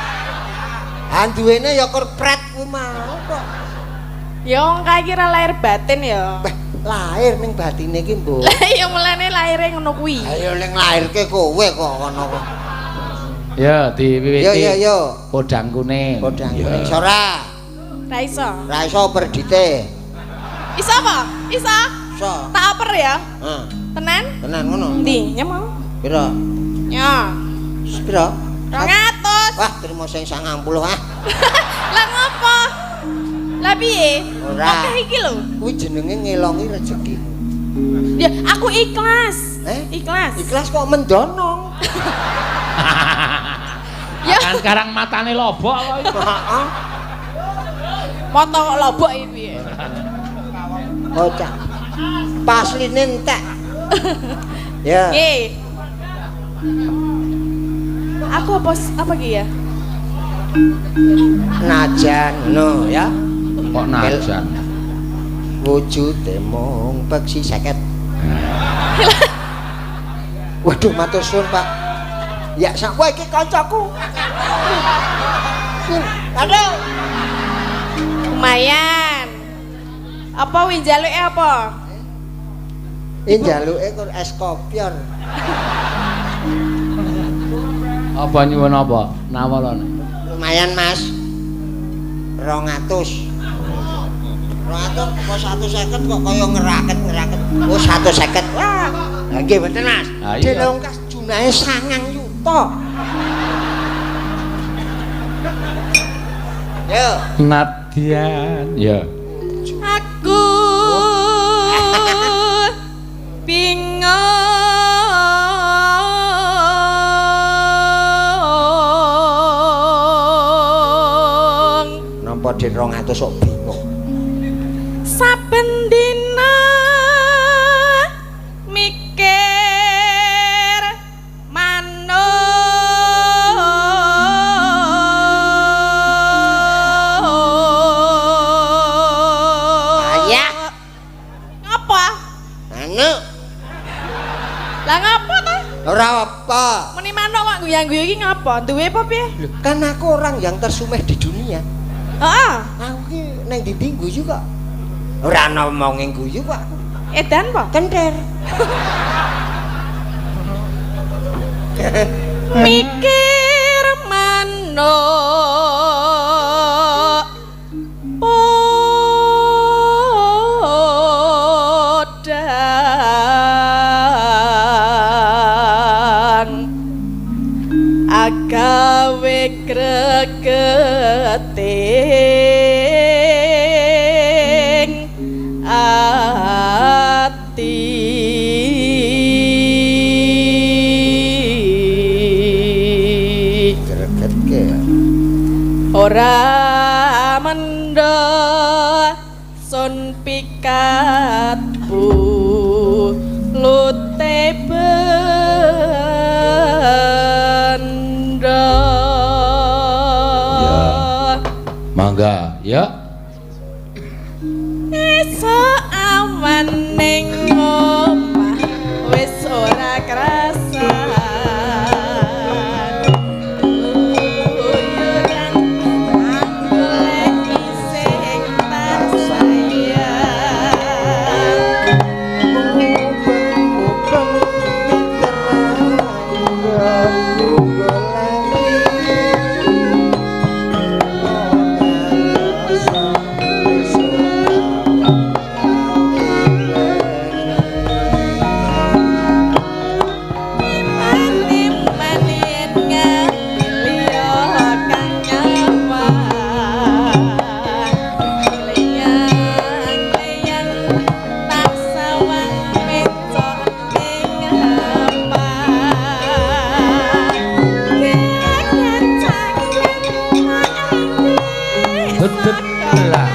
anduwene ya korpret kuwi mau kok. Ya wong kae kira lahir batin ya. Beh, lahir ning batine iki, Mbok. Lah iya mulane lahire ngono kuwi. Ayo ning lahirke kowe kok ngono kok. Ya diwiwiti. Yo yo yo. Podang kuning. Podang kuning ora. Ra iso. Ra iso perdite. Iso apa? Iso. Iso. Tak oper ya? Heeh. Tenan? Tenan ngono. Ndi? Nyemo. Pira? Ya. Pira? 200. Wah, trimo sing 90 ah. Lah ngopo? Lah piye? Ora. Akeh iki lho. Kuwi jenenge ngelongi rezekimu. Ya, aku ikhlas. Eh? Ikhlas. Ikhlas kok mendonong. Ya kan sekarang matane lobok kok. Heeh. Mata kok lobok iki piye? Bocah. Pasline entek. Ya. Nggih. Aku apa apa ki ya? Najan no ya. Kok najan? Wujude mung peksi 50. Waduh matur suwun, Pak. Ya sak kowe iki kancaku. Aduh. Lumayan. Apa wi njaluke apa? Iki njaluke kur es kopior. Apa nyuwun apa? Nawalane. Lumayan, Mas. 200. 200 apa 150 kok kaya ngeraket-ngeraket. Oh, 150. Wah. Lah nggih mboten, Mas. Dilongkas junahe 9 yuta. Yo. Nadyan. Ya. Aku bingung. Nampa den 200 kok bingung. Saben dina mikir manuk. Ayah. Ngapa? Manuk. Lah ngapa ta? Ora apa. Muni manuk kok guyang-guyu iki ngapa? Duwe apa piye? Lho, kan aku orang yang tersumeh di dunia. Heeh. Aku ki nang ndi guyu kok. Ora ana omongin guyu kok aku. Edan apa? Kenter. Mikir manuk podang agawe gregeting ati. Gregetke. Ora mendha sun pikat bulute benda. Ya. Mangga, ya. Esuk awan ning omah wis ora krasan. Guyuran anggoleki sing tak sayang. Mubeng-mubeng pinter anggonku goleki. Mani-manian ngambil kang nyawang. Leyang-leyang tak sawang pecok ning hampa. Kekencangkan ati Bedet lah.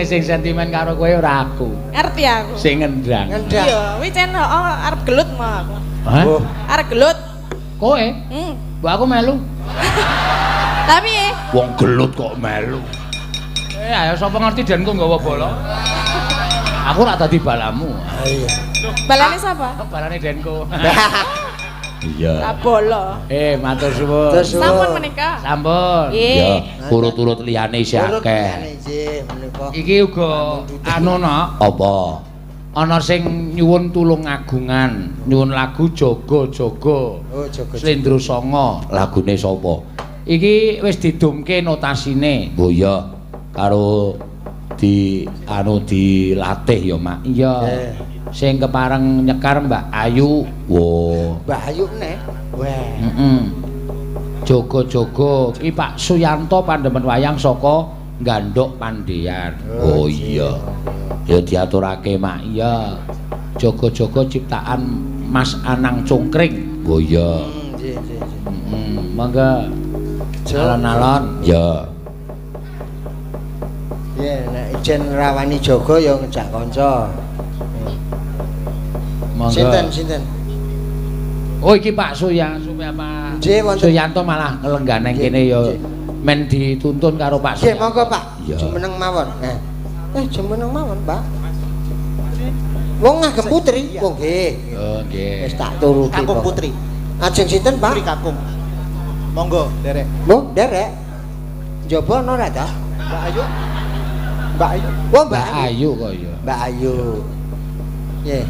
sing sentimen karo kowe ora aku. Ngerti aku. Sing ngendang. Ngendang. Iya, kuwi cen heeh arep gelut mau aku. Hah? Arep gelut. Kowe? Heeh. Mbok aku melu. Tapi wong gelut kok melu. Ayo sapa ngerti denku nggawa bola. Aku ora dadi balamu. Iya. Balane sapa? Balane denku. Iya. Lah bola. Matur suwun. Sampun menika. Sampun. Iya, urut-urut liyane isih akeh. Iki uga anu no, apa? Ana sing nyuwun tulung agungan, nyuwun lagu Jaga-jaga. Oh, Jaga. Slendro Sanga, lagune sapa? Iki wis didumke notasine. Oh iya, karo di anu dilatih ya, Mak. Iya. Sing kepareng nyekar Mbak Ayu. Wo. Mbak Ayu neh. Wah. Heeh. Jaga-jaga iki Pak Suyanto pandemen wayang saka Gandhok Pandeyan. Oh iya. Ya diaturake, Mak. Iya. Jaga-jaga ciptaan Mas Anang Cungkring. Oh iya. Nggih, nggih, nggih. Heeh, monggo. Alon-alon. Ya. Ya, nek ijen rawani jaga ya ngejak kanca. Monggo. Sinten, sinten? Oh iki Pak Suya, Suya Pak. Suyanto malah nglenggane kene ya men dituntun karo Pak Suyanto. Nggih, monggo Pak. Jumeneng mawon. Jumeneng mawon, Pak. Wong ngagem putri, wong nggih. Oh nggih. Wis tak turuti. Kakung putri. Ajeng sinten, Pak? Putri kakung. Monggo, derek. Monggo, derek. Njaba ana ora ta? Mbak Ayu. Mbak Ayu. Oh, Mbak Ayu kok ya. Mbak Ayu. Nggih.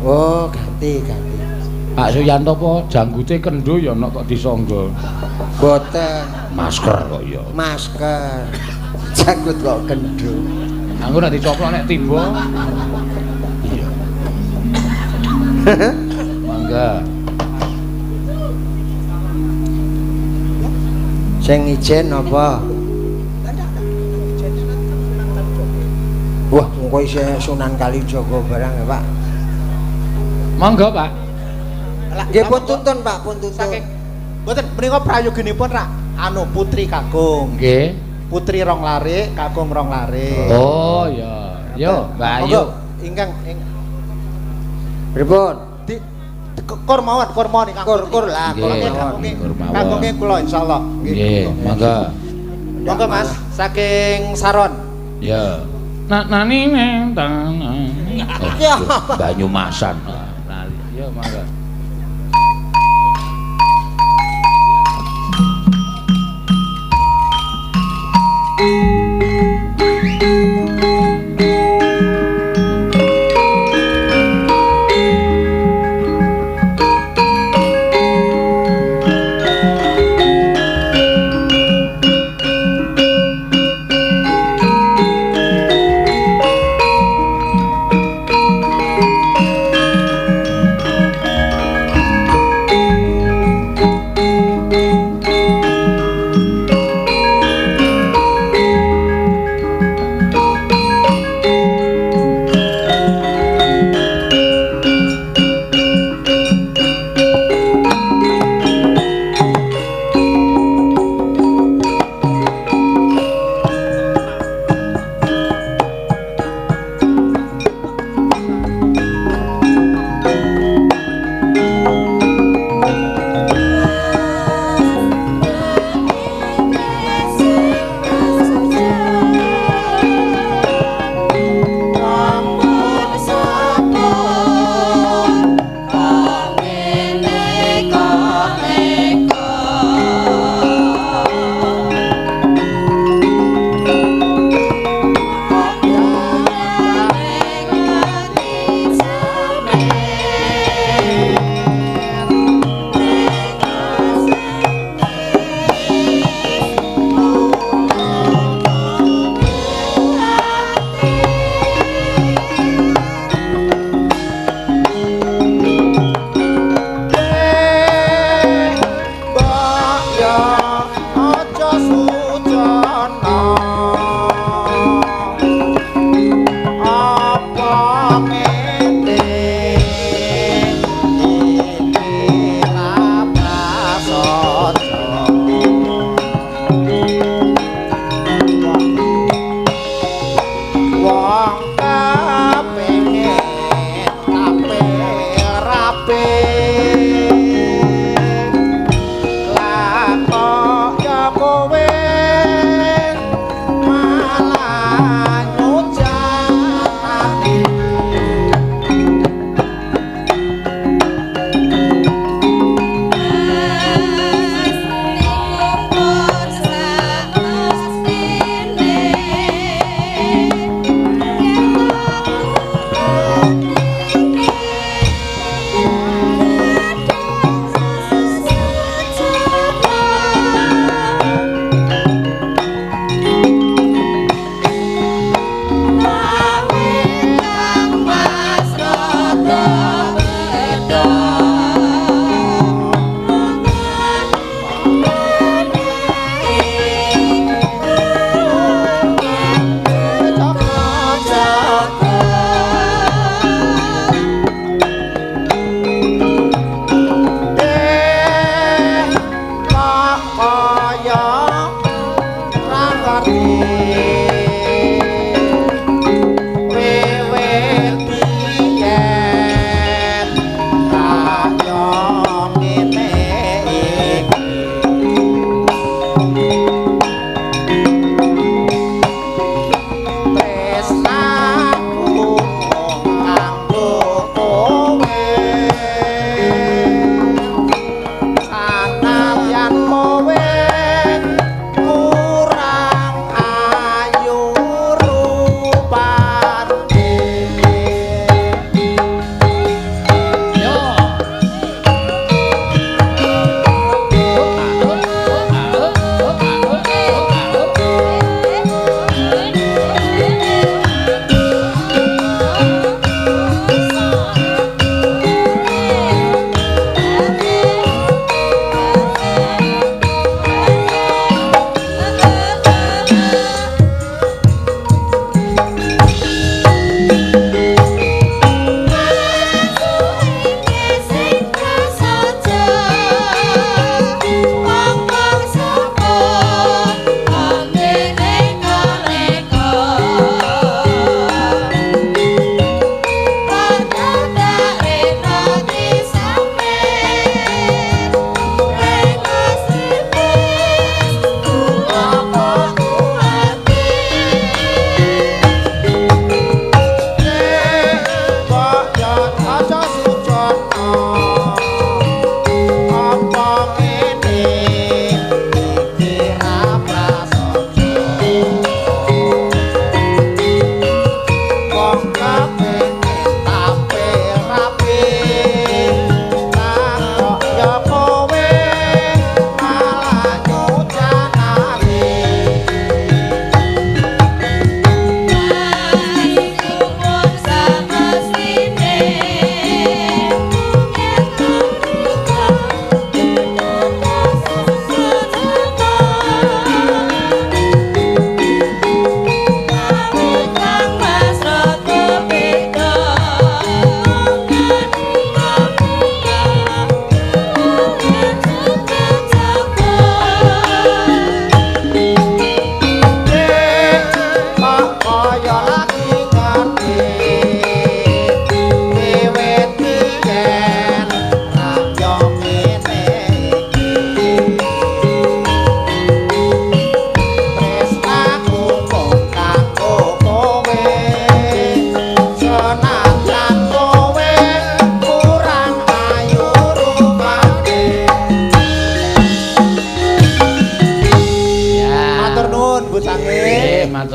Oh, ganti, ganti. Pak Suyanto apa janggute kendo ya nek kok disangga? Boten. Masker kok ya. Masker. Janggut kok kendo. Aku nek dicoplok nek tiba. Iya. Mangga. Sing ijen apa? Wah, mengko isih Sunan Kalijaga barang ya, Pak. Monggo, Pak. Nggih pun tuntun, Pak, pun tuntun. Saking mboten menika prayoginipun rak anu putri kakung. Nggih. Putri rong lare, kakung rong lare. Oh, iya. Yo, Mbak Ayu. Ingkang pripun? Di kor mawon, kor mawon ingkang kor lah, kor kakunge kula insyaallah. Nggih, monggo. Monggo Mas, saking Saron. Ya. Nak nani neng tang. Banyumasan. Lali. Yo monggo.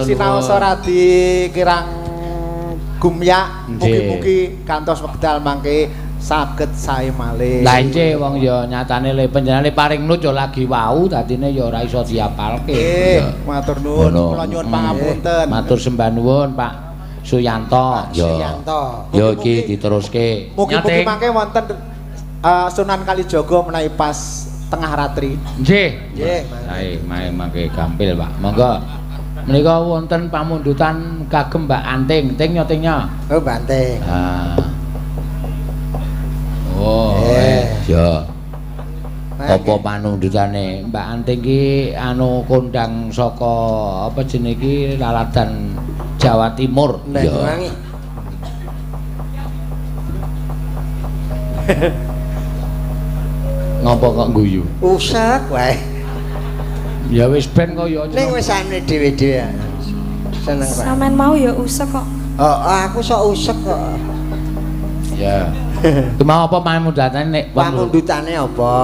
Sinaosa radi kirang gumyak, mugi-mugi kantos wekdal mangke saged sae malih. Lah nggih wong ya nyatane le panjenengane paring nut ya lagi wau dadine ya ora iso diapalke. Nggih, matur nuwun, kula nyuwun pangapunten. Matur sembah nuwun Pak Suyanto. Pak Suyanto. Ya iki diteruske. Mugi-mugi mangke wonten Sunan Kalijaga menawi pas tengah ratri. Nggih. Nggih, sae mae mangke gampil Pak. Monggo. Menika wonten pamundutan kagem Mbak Anting. Ting yo ting yo. Oh, Mbak Anting. Ah. Oh, ya. Apa panundutane Mbak Anting ki anu kondang saka apa jenenge iki Laladan Jawa Timur. Ya. Ngopo kok guyu? Usek wae. Ya wis ben kaya ning wis ane dhewe-dhewe. Seneng Pak. Sampeyan mau ya usek kok. Oh, aku sok usek kok. Ya. Ku mau apa pamundutane nek pamundutane apa?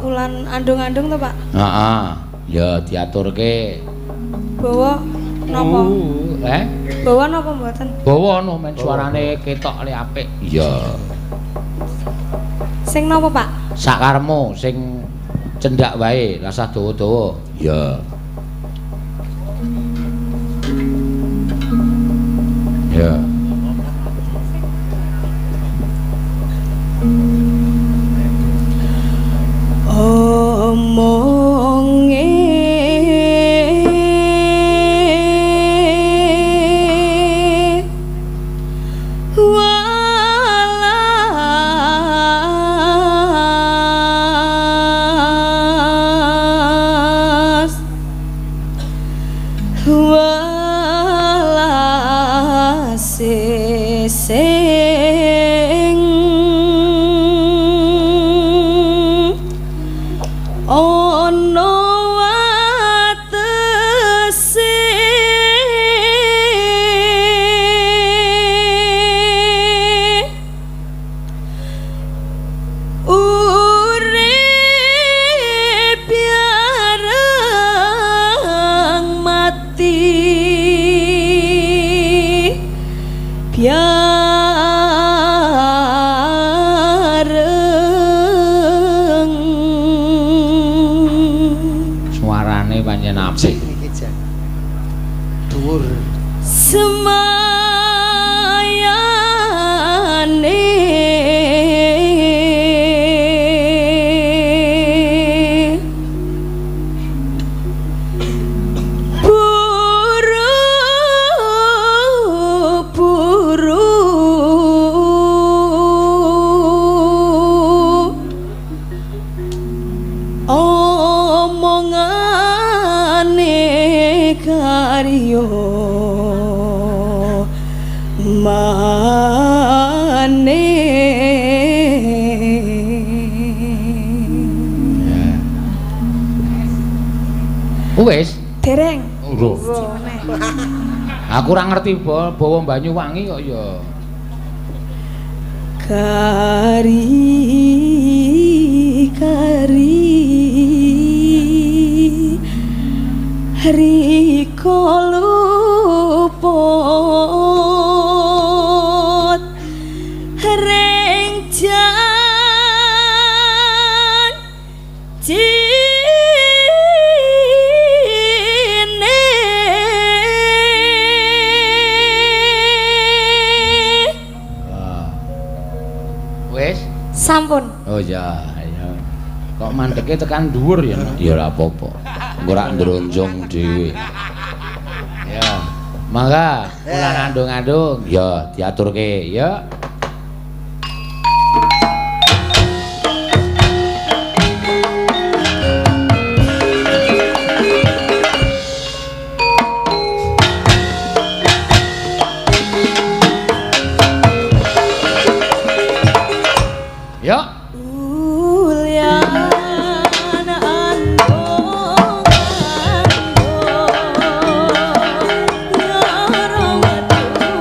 Ulan andung-andung to, Pak? Heeh. Ya diaturke. Bawa napa? Bawa napa mboten? Bawa no men suarane ketok le apik. Iya. Sing napa, Pak? Sakaremu sing cendak wae, rasah dawa-dawa. Iya. Ya. Omonge welas welase sing ana watese urip biareng mati biareng. Suarane pancen apik iki jan. Dhuwur. Semayane buru-buru omongane karyo mane. Wis dereng. Lho. Aku ora ngerti bawa Banyuwangi kok ya. Kari kari riko luput ring janjine. Wis sampun. Oh ya, ya. Kok mandeke tekan dhuwur ya? Ya ora apa-apa. Engko ora ndronjong dhewe. Ya. Mangga ulan andung-andung. Ya diaturke ya. Ya. Ulian andong andong lorong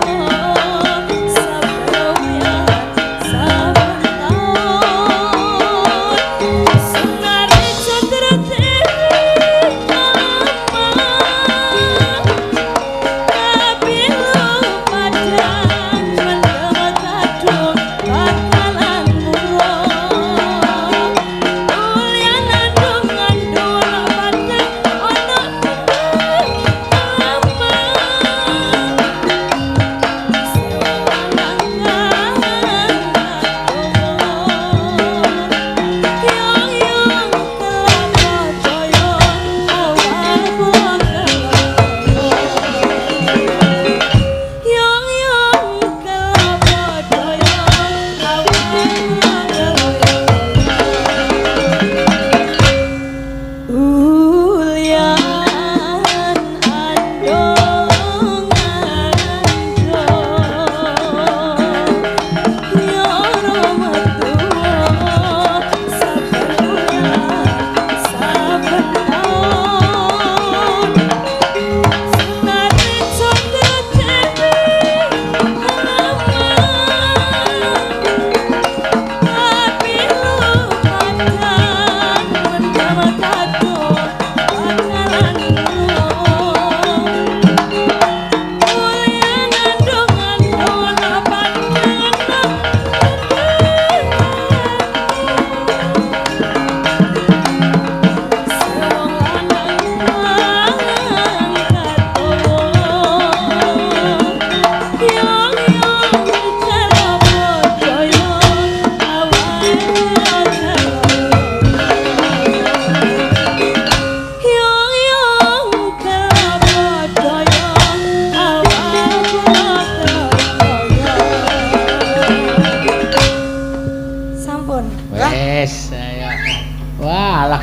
tuwa saben saben taun sunare candra dewi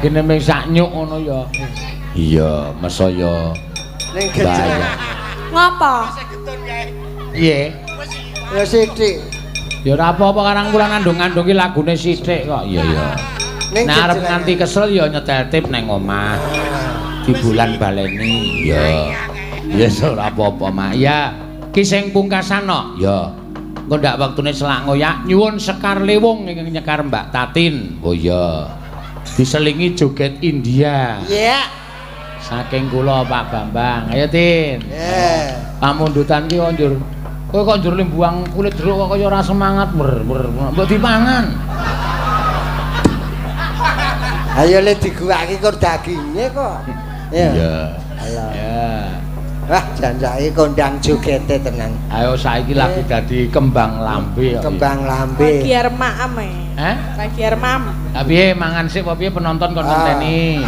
Lagine mung sak nyuk ngono ya. Iya, mesaya. Ning gejeng. Ngapa? Piye? Ya sithik. Ya ora apa-apa karang kula ngandung-ngandung ki lagune sithik kok. Iya ya. Ning Nek arep nganti kesel ya nyetel tip nang omah. Di bulan baleni. Ya. Ya ora apa-apa, Mak. Ya, ki sing pungkasan no. Ya. Engko ndak wektune selak ngoyak nyuwun Sekar Lewung ingkang nyekar Mbak Tatin. Oh iya. Diselingi joget India. Iya. Saking kula Pak Bambang. Ayo Tin. Yeah. Pamundutan ki kok njur. Kowe kok njur limbuang kulit jeruk kok kaya ora semangat ber ber. Mbok dipangan. Ayo le diguwaki kok daginge kok. Iya. Iya. Ayo. Ya. Wah, janjake kondang jogete tenan. Ayo saiki lagi dadi kembang lambe kok. Kembang lambe. Lagi arep maem e. Hah? Lagi arep maem. Lah piye mangan sik apa piye penonton kon ngenteni.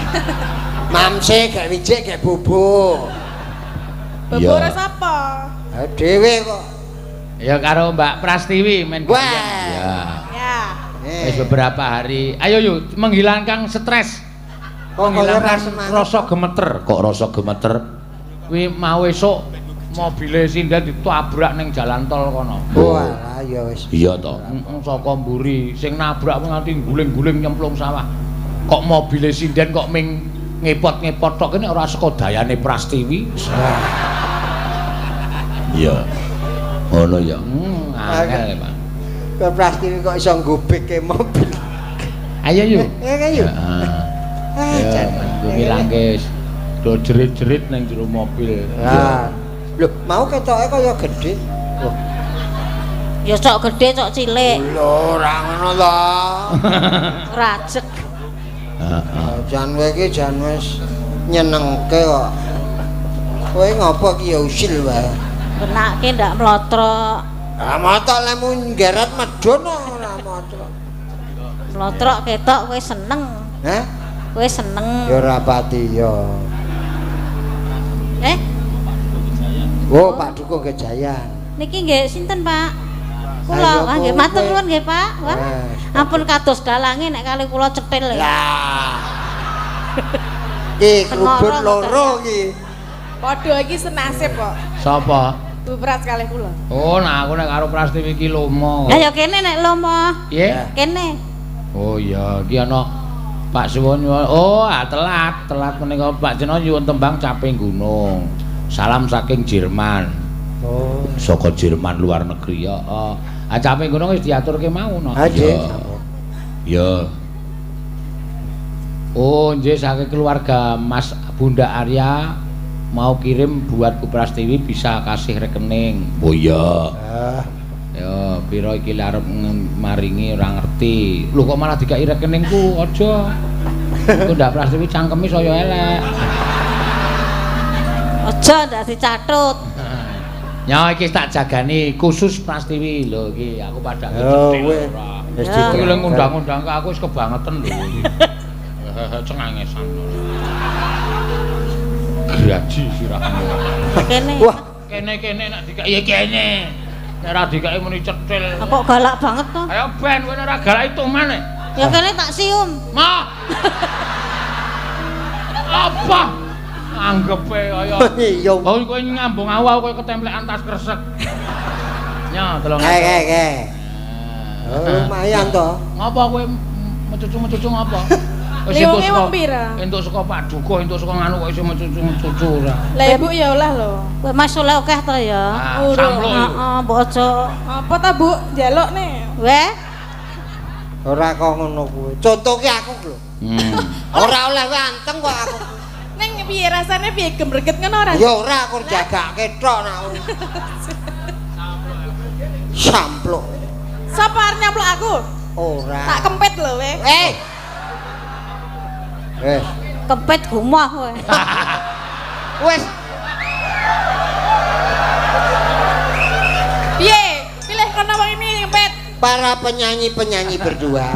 Mamse gak wijik gak bubuk. Bubuk ora sapa? Dhewe kok. Ya karo Mbak Prastiwi men gayeng. Ya. Ya. Wis beberapa hari. Ayo yuk menghilangkan stres. Kok menghilangkan rasa gemeter. Kok rasa gemeter? Kuwi mau esuk mobile sinden ditabrak ning jalan tol kono. Walah ya wis. Iya to. Heeh, saka mburi sing nabrak nganti guling-guling nyemplung sawah. Kok mobile sinden kok ming ngepot-ngepot tok kene ora saka dayane Prastiwi. Iya. Ngono ya. Angel Pak. Kok Prastiwi kok iso nggobekke mobil. Ayo yuk. Ayo. Heeh. Jan ngilangke do jerit-jerit nang jero mobil. Lah. Lho, mau ketoke kaya gedhe. Oh. Ya sok gedhe sok cilik. Lho, ora ngono to. Rajek. Heeh. Jan kowe iki jan wis nyenengke kok. Kowe ngopo ki ya usil wae. Benake ndak mlotrok. Ah, motok lemu nggeret medun ora motrok. Mlotrok ketok kowe seneng. Hah? Kowe seneng. Ya ora pati ya. Eh? Oh, Pak Dukuh Gejayan. Niki nggih sinten, Pak? Kula, wah nggih matur nuwun nggih, Pak. Wah. Ampun kados dalange nek kali kula cetil. Lah. Iki krubut loro iki. Padha iki senasib kok. Sapa? Bu Pras kalih kula. Oh, nah aku nek karo Prastiwi iki lomo. Lah ya kene nek lomo. Piye? Kene. Oh iya, iki ana Pak Suwon. Oh, ah, telat, telat menika Pak Jeno nyuwun tembang Caping Gunung. Salam saking Jerman. Oh, saka Jerman luar negeri ya. Ah, Caping Gunung wis diaturke mau no. Iya. Ya. Oh, nggih saking keluarga Mas Bunda Arya mau kirim buat Bu Prastiwi bisa kasih rekening. Oh iya. Ya, piro iki arep maringi ora ngerti. Lho kok malah dikai rekeningku aja. Engko Ndak Prastiwi cangkeme saya elek. Aja ndak dicatut. Ya iki tak jagani khusus Prastiwi lho iki aku padake cetil ora. Wis iki lho ngundang-undang aku wis kebangetan lho. Cengengesan. Graji sirahmu. Kene. Wah, kene-kene nek dikai kene. Nek ora dikai muni cetil. Kok galak banget to? Ayo ben kowe nek ora galak itu maneh. Ya kene tak sium. Ma. Apa? Anggepe kaya. Iya. Oh kowe ngambung aku kowe ketemplekan tas kresek. Nya telung. Heh. Lumayan to. Ngapa kowe mecucu-mecucu ngapa? Wis entuk saka entuk saka Pak Dukuh, entuk saka nganu kok iso mecucu-mecucu ora. Lah Ibu ya olah lho. Kowe Mas oleh akeh to ya. Heeh, mbok aja. Apa ta Bu? Njaluk nih. Weh. Ora kok ngono kuwi. Contohke aku lho. Ora oleh anteng kok aku. Ning piye rasane piye gemreget ngono ora? Ya ora aku jagake tok nak. Sampluk. Sapa arep nyampluk aku? Ora. Tak kempet lho we. Eh. Wes. Kempet gumoh kowe. Wes. Piye? Pilih kono wong ini kempet. Para penyanyi-penyanyi berdua,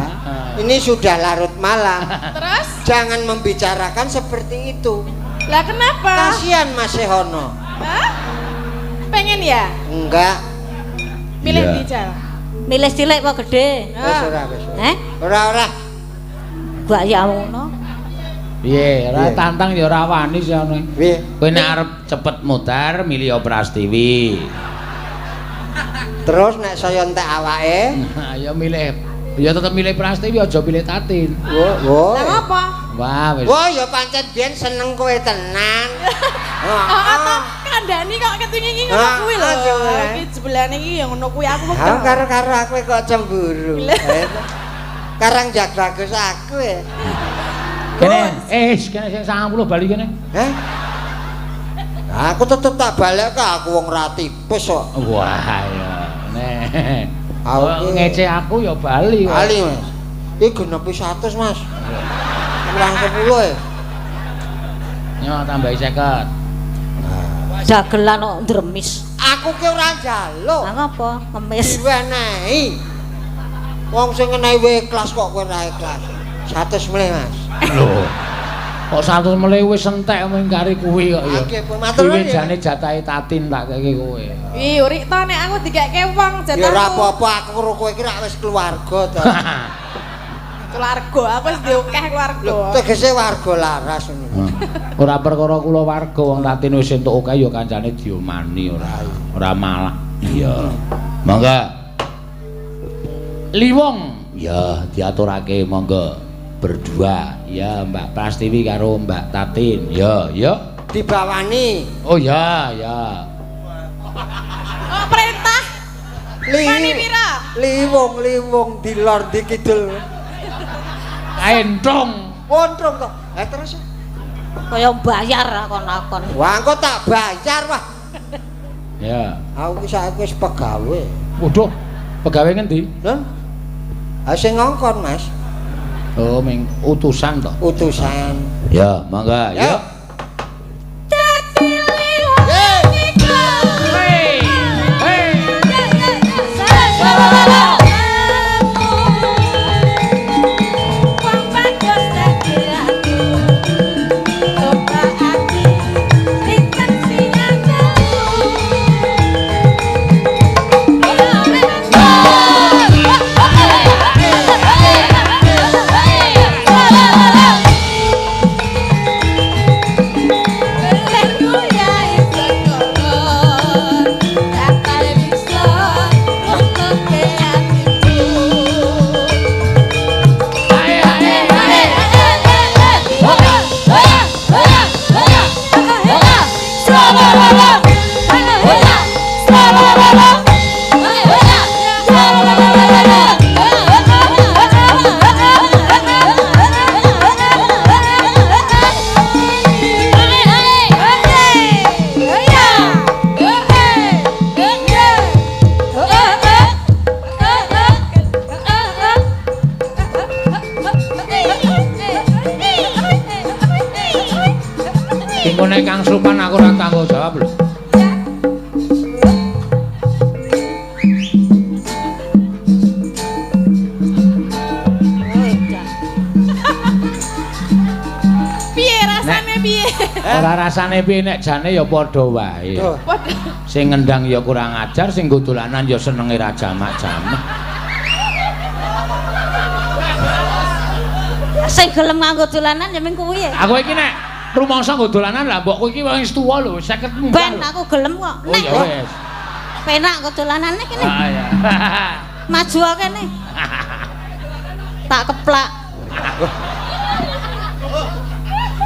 ini sudah larut malam. Terus? Jangan membicarakan seperti itu. Lah kenapa? Kasihan Mas Sehono. Hah? Pengen ya? Enggak. Milih yeah. Dijal. Milih cilik apa gede? Wis ora wis. Heh? Ora ora. Gak ya ngono. Piye, ora tantang ya ora wani sih ngono. Piye? Kowe nek arep cepet mutar milih Prastiwi. Terus nek saya entek awake, ya milih ya tetep milih Prastiwi aja milih Tatin. Wo, wo. Lah ngapa? Wah, wis. Wah, ya pancen biyen seneng kowe tenan. Heeh to, kandhani kok ketingi iki ngono kuwi lho. Iki jebulane iki ya ngono kuwi aku wegah. Karo-karo aku kok cemburu. Karang jak bagus aku ya. Kene, kene sing 90 bali kene. Heh. Aku tetep tak balik ke aku wong ra tipis kok. Wah ya. Nek aku ngece aku ya bali. Bali, Mas. Iki genepi 100, Mas. Kurang 10 ya. Yo tambahi 50. Dagelan kok ndremis. Aku ki ora njaluk. Lah ngopo? Ngemis. Diwenehi. Wong sing ngenehi wae ikhlas kok kowe ora ikhlas. 100 melih, Mas. Lho. Kok 100 melih wis entek mung kari kuwi kok ya. Nggih, matur nuwun. Kuwi jane jatahe Tatin tak keke kowe. Ih, uri to nek aku dikeke wong jatahku. Ya ora apa-apa, aku karo kowe iki rak wis keluarga to. Keluarga, aku wis duwe akeh keluarga. Lho, tegese warga laras ngono. Ora perkara kula warga wong Tatin wis entuk akeh ya kancane diomani ora. Ora malah. Iya. Monggo. Liwong. Ya, diaturake monggo. Berdua ya Mbak Prastiwi karo Mbak Tatin ya ya dibawani. Oh ya ya. Oh perintah wani pira liwong liwong di lor di kidul entrong ontrong to. Terus kaya bayar akon-akon. Wah engko tak bayar wah. Ya aku saiki wis pegawe. Waduh, pegawe ngendi? Lho ha sing ngongkon Mas. Oh, ming utusan toh. Utusan. Ya, mangga, ya. Dadi liwong iku. Hey. Hey. Wong bagus dadi ratu. Coba ati sinten sing dalu. Engko nek Kang Supan aku ora tanggung jawab lho. Piye rasane piye? Ora rasane piye nek jane ya padha wae. Padha. Sing ngendang ya kurang ajar, sing nggo dolanan ya senenge ra jamak-jamak. Sing gelem nganggo dolanan ya ming kuwi. Aku iki nek rumangsa nggo dolanan lah mbokku iki wis tuwa lho, 50 munggah. Ben aku gelem kok. Oh ya wis. Penak nggo dolanane kene. Ah ya. Maju kene. Tak keplak.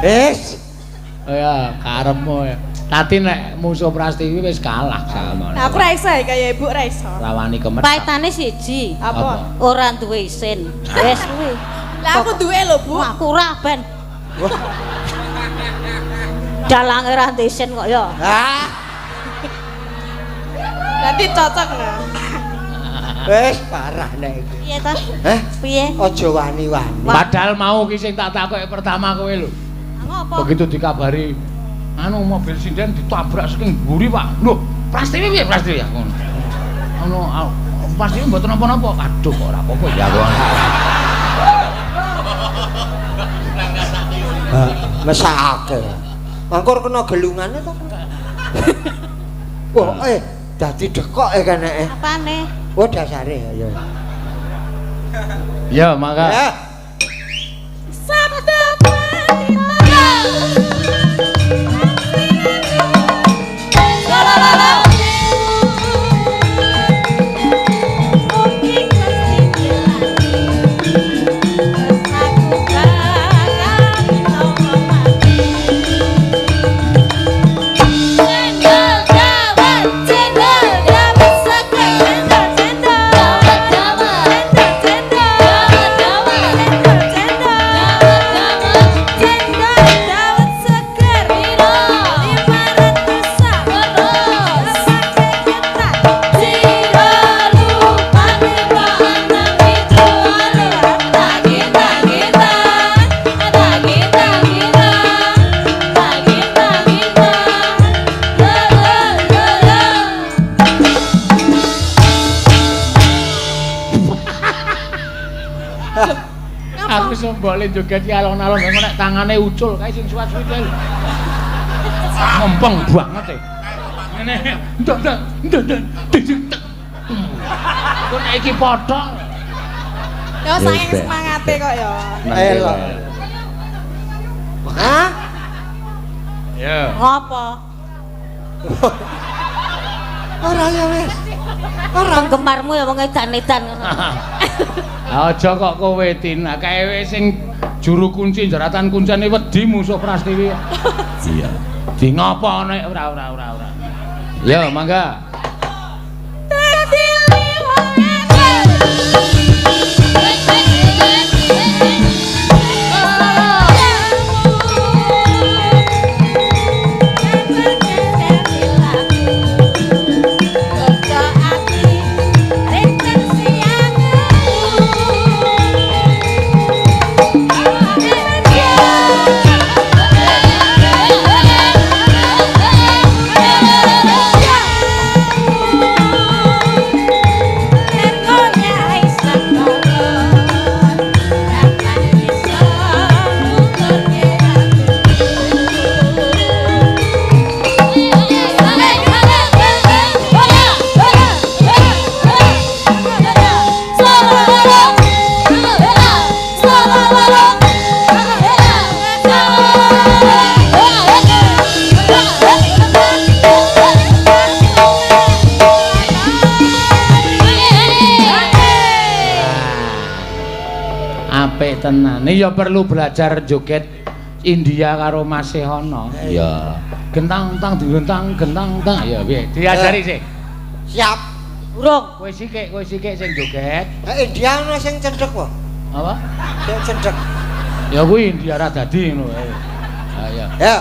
Wis. Oh ya, karepmu ya. Tati nek musuh Prastiwi wis kalah sama. Aku ra iso kaya ibu ra iso. Rawani kemet. Paitane siji. Apa? Ora duwe isin. Wis kuwi. Lah aku duwe lho, Bu. Aku ora ben. Dalange ora duwe isin kok ya. Hah. Berarti cocok nah. Wis parah nek iki. Piye ta? Heh? Piye? Aja wani-wani. Padahal mau ki sing tak takoki pertama kowe lho. Ngopo? Begitu dikabari anu mobil sinden ditabrak saking mburi, Pak. Lho, Prastiwi piye Prastiwi ya ngono. Anu Prastiwi mboten napa-napa. Aduh kok ora apa-apa ya aku. Mesake. Mangkur kena gelungane to. Wah, dadi dekok keneke. Apane? Oh, dasare ya. Ya, mangga. Ya. Sabda Pandita. Aku iso mbok le joget ki alon-alon engko nek tangane ucul kae sing suwat-suwit kae. Ngempeng banget e. Ngene. Ndok ndok ndok ndok. Kok nek iki pothok. Ya saking semangate kok ya. Elok. Hah? Ya. Ngopo? Ora ya wis. Ora penggemarmu ya wong edan-edan ngono. Aja kok kowe Tin, kae sing juru kunci jaratan kuncene wedi musuh Prastiwi. Iya. Di ngopo nek ora ora ora ora. Ya mangga. Dadi liwat. Apik tenan. Ya perlu belajar joget India karo Mas Sehono. Iya. Gentang tang digentang gentang tang. Ya piye? Diajari sih. Siap. Urung. Kowe sikik sing joget. India ono sing cendhek wae. Apa? Sing cendhek. Ya kuwi India ra dadi ngono wae. Ha iya. Ya.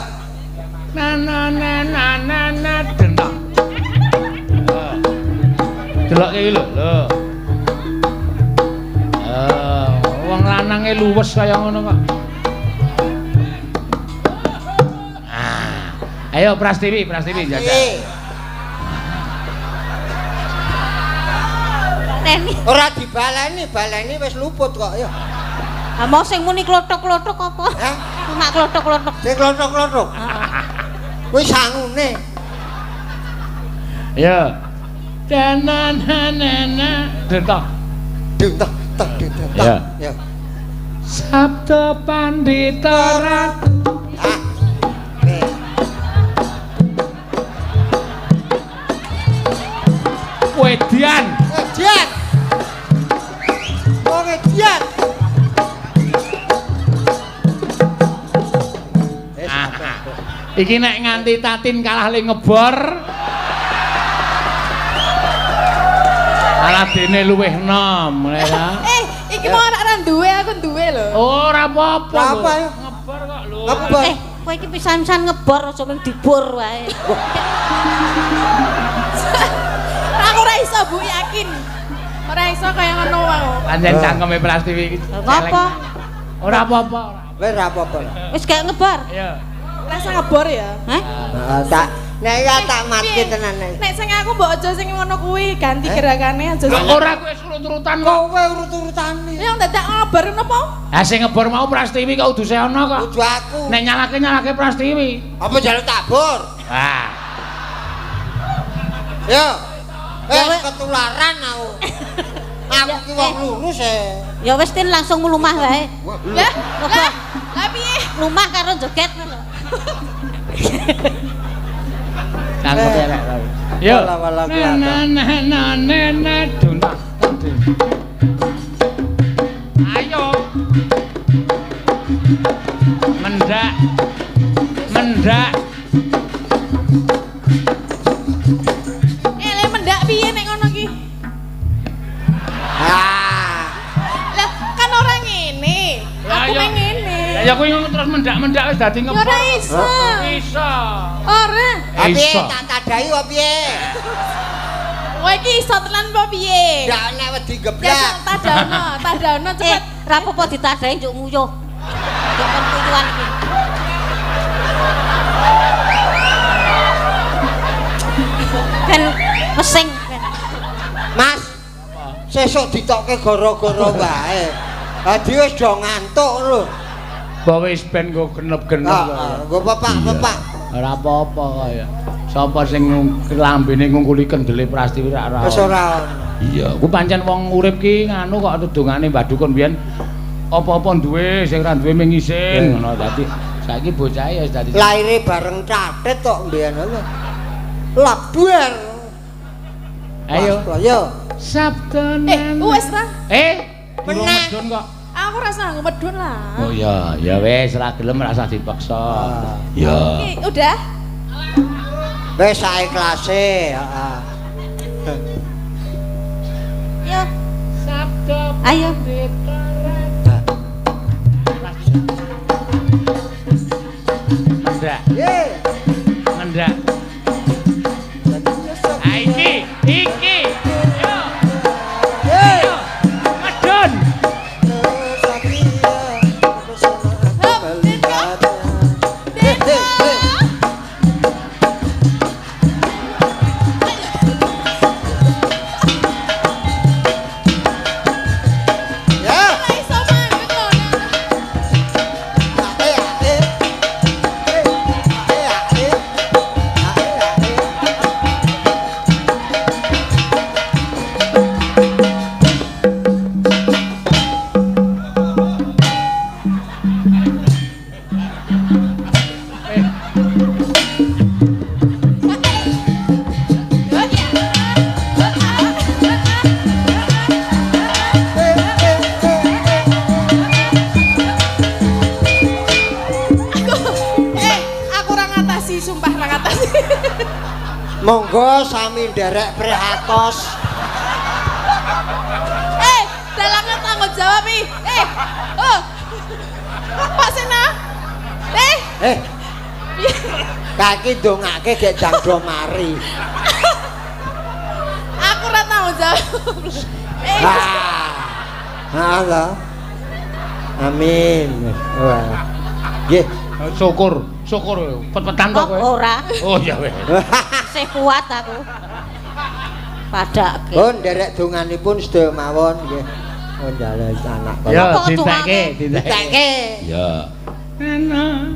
Na na na na na na dentang. Delok iki lho, lho. Wong lanange luwes kaya ngono kok. Ah. Ayo Prastiwi, Prastiwi jajal. Ora dibaleni, baleni wis luput kok ya. Ha mau sing muni klothok-klothok apa? Hah? Cuma klothok-klothok. Sing klothok-klothok. Kuwi sangune. Ya. Dananana dentok. Dentok, tok dentok. Ya. Sabda Pandita Ratu. Ah. Wedian. Wedian. Wong edian. Iki nek nganti Tatin kalah le ngebor. Kalah dene luwih enom, ya. Iki mau ora duwe, aku duwe lho. Ora apa-apa. Apa ya? Ngebor kok lho. Ngebor. Kowe iki pisan-pisan ngebor aja mung dibor wae. Aku ora iso, Bu, yakin. Ora iso kaya ngono wae. Pancen cangkeme Prastiwi iki. Ngopo? Ora apa-apa. Wis ora apa-apa. Wis kayak ngebor. Iya. Rasa ngebor ya? Hah? Heeh, tak nek ya tak mati tenan nek. Nek sing aku mbok aja sing ngono kuwi, ganti gerakane aja. Lho ora kowe urut-urutan kok. Kowe urut-urutane. Yang dadak ngebor napa? Ha sing ngebor mau Prastiwi kok udu Sehono kok. Udu aku. Nek nyalake-nyalake Prastiwi. Apa njaluk tabur? Ah. Yo. Wis ketularan aku. Aku ki wong lurus e. Ya wis Tin langsung mlumah wae. Lah, lah, lah piye? Mlumah karo joget ngono. Cangkeme elek. Yo. Na na na na na duntak. Ayo. Mendak. Mendak. Le mendak piye nek ngono ki? Ah. Lah kan ora ngene. Aku meng ngene. Ya kuwi terus mendak-mendak wis dadi ngebor. Ya ora iso. Iso. Ora. Piye tak tadahi apa piye? Kowe iki iso tenan apa piye? Ndak nek wedi geblak. Tadano, tadano cepet. Ra apa-apa ditadahi njuk nguyuh. Njuk kon kuyuhan iki. Ben mesing. Mas. Sesuk ditokke gara-gara wae. Adi wis do ngantuk lho. Mbok wis ben nggo genep-genep. Heeh, nggo pepak-pepak. Ora apa-apa kaya. Sapa sing lambene ngungkuli kendele Prastiwi ora ora. Wis ora ono. Iya, ku pancen wong urip ki nganu kok dongane Mbah Dukun biyen apa-apa duwe sing ora duwe mung isin ngono dadi saiki bocahe ya wis dadi laire bareng catet kok mbiyen lho. Labar. Ayo. Ayo. Sabda. Wis ta? Meneh. Medun kok. Aku rasa nganggo medun lah. Oh iya, ya wis ora gelem ora usah dipaksa. Ya. Oke, udah. Wis saikhlase, heeh. Yo. Sabda. Ayo. Mendak. Nggih. Mendak. Ah iki, iki. Yo. Yo. Medun. Ya. Ora iso mandek lho. Aku ora ngatasi, sumpah ora ngatasi. Monggo sami nderek prihatos. Dalangnya tanggung jawab ih. Oh. Pak Sena. Kaki ndongake gek jangdo mari. Aku ora tanggung jawab. Ah. Lho. Amin. Wah. Nggih. Syukur, syukur. Pet-petan kok kowe. Ora. Oh ya wis. Sih kuat aku. Padake. Oh, nderek donganipun sedaya mawon nggih. Oh, ndale anak kula. Ya, dinteke, dinteke. Dinteke. Ya. Ana.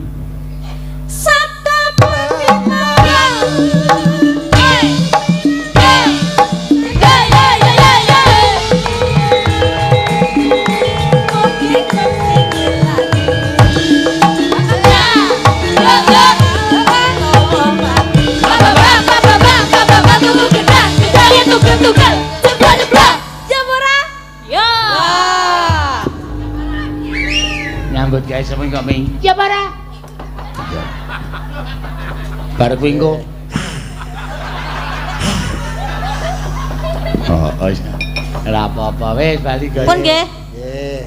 Sabda pendeta. Nyambut gawe semen kok ming. Ya para. Bar kuwi engko. Oh, wis. Ora apa-apa wis bali gawe. Pun nggih. Nggih.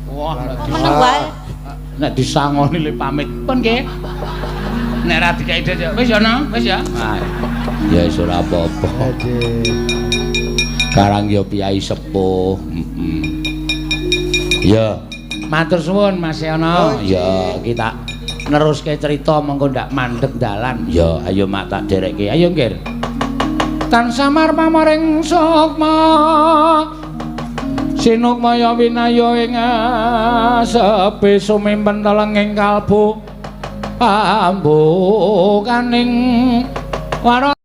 Wah, meneng wae. Nek disangoni le pamit. Pun nggih. Nek ra dikai dhek wis ya no, wis ya. Ya wis ora apa-apa. Karang ya piyai sepuh. Heeh. Ya. Matur suwun Mas Yono. Ya, kita neruske cerita mengko ndak mandeg dalan. Ya, ayo mak tak derekke. Ayo nggir. Tan samar pamaring sukma. Sinukmaya winaya ing sepi sumimpen telenging kalbu. Ambukaning wara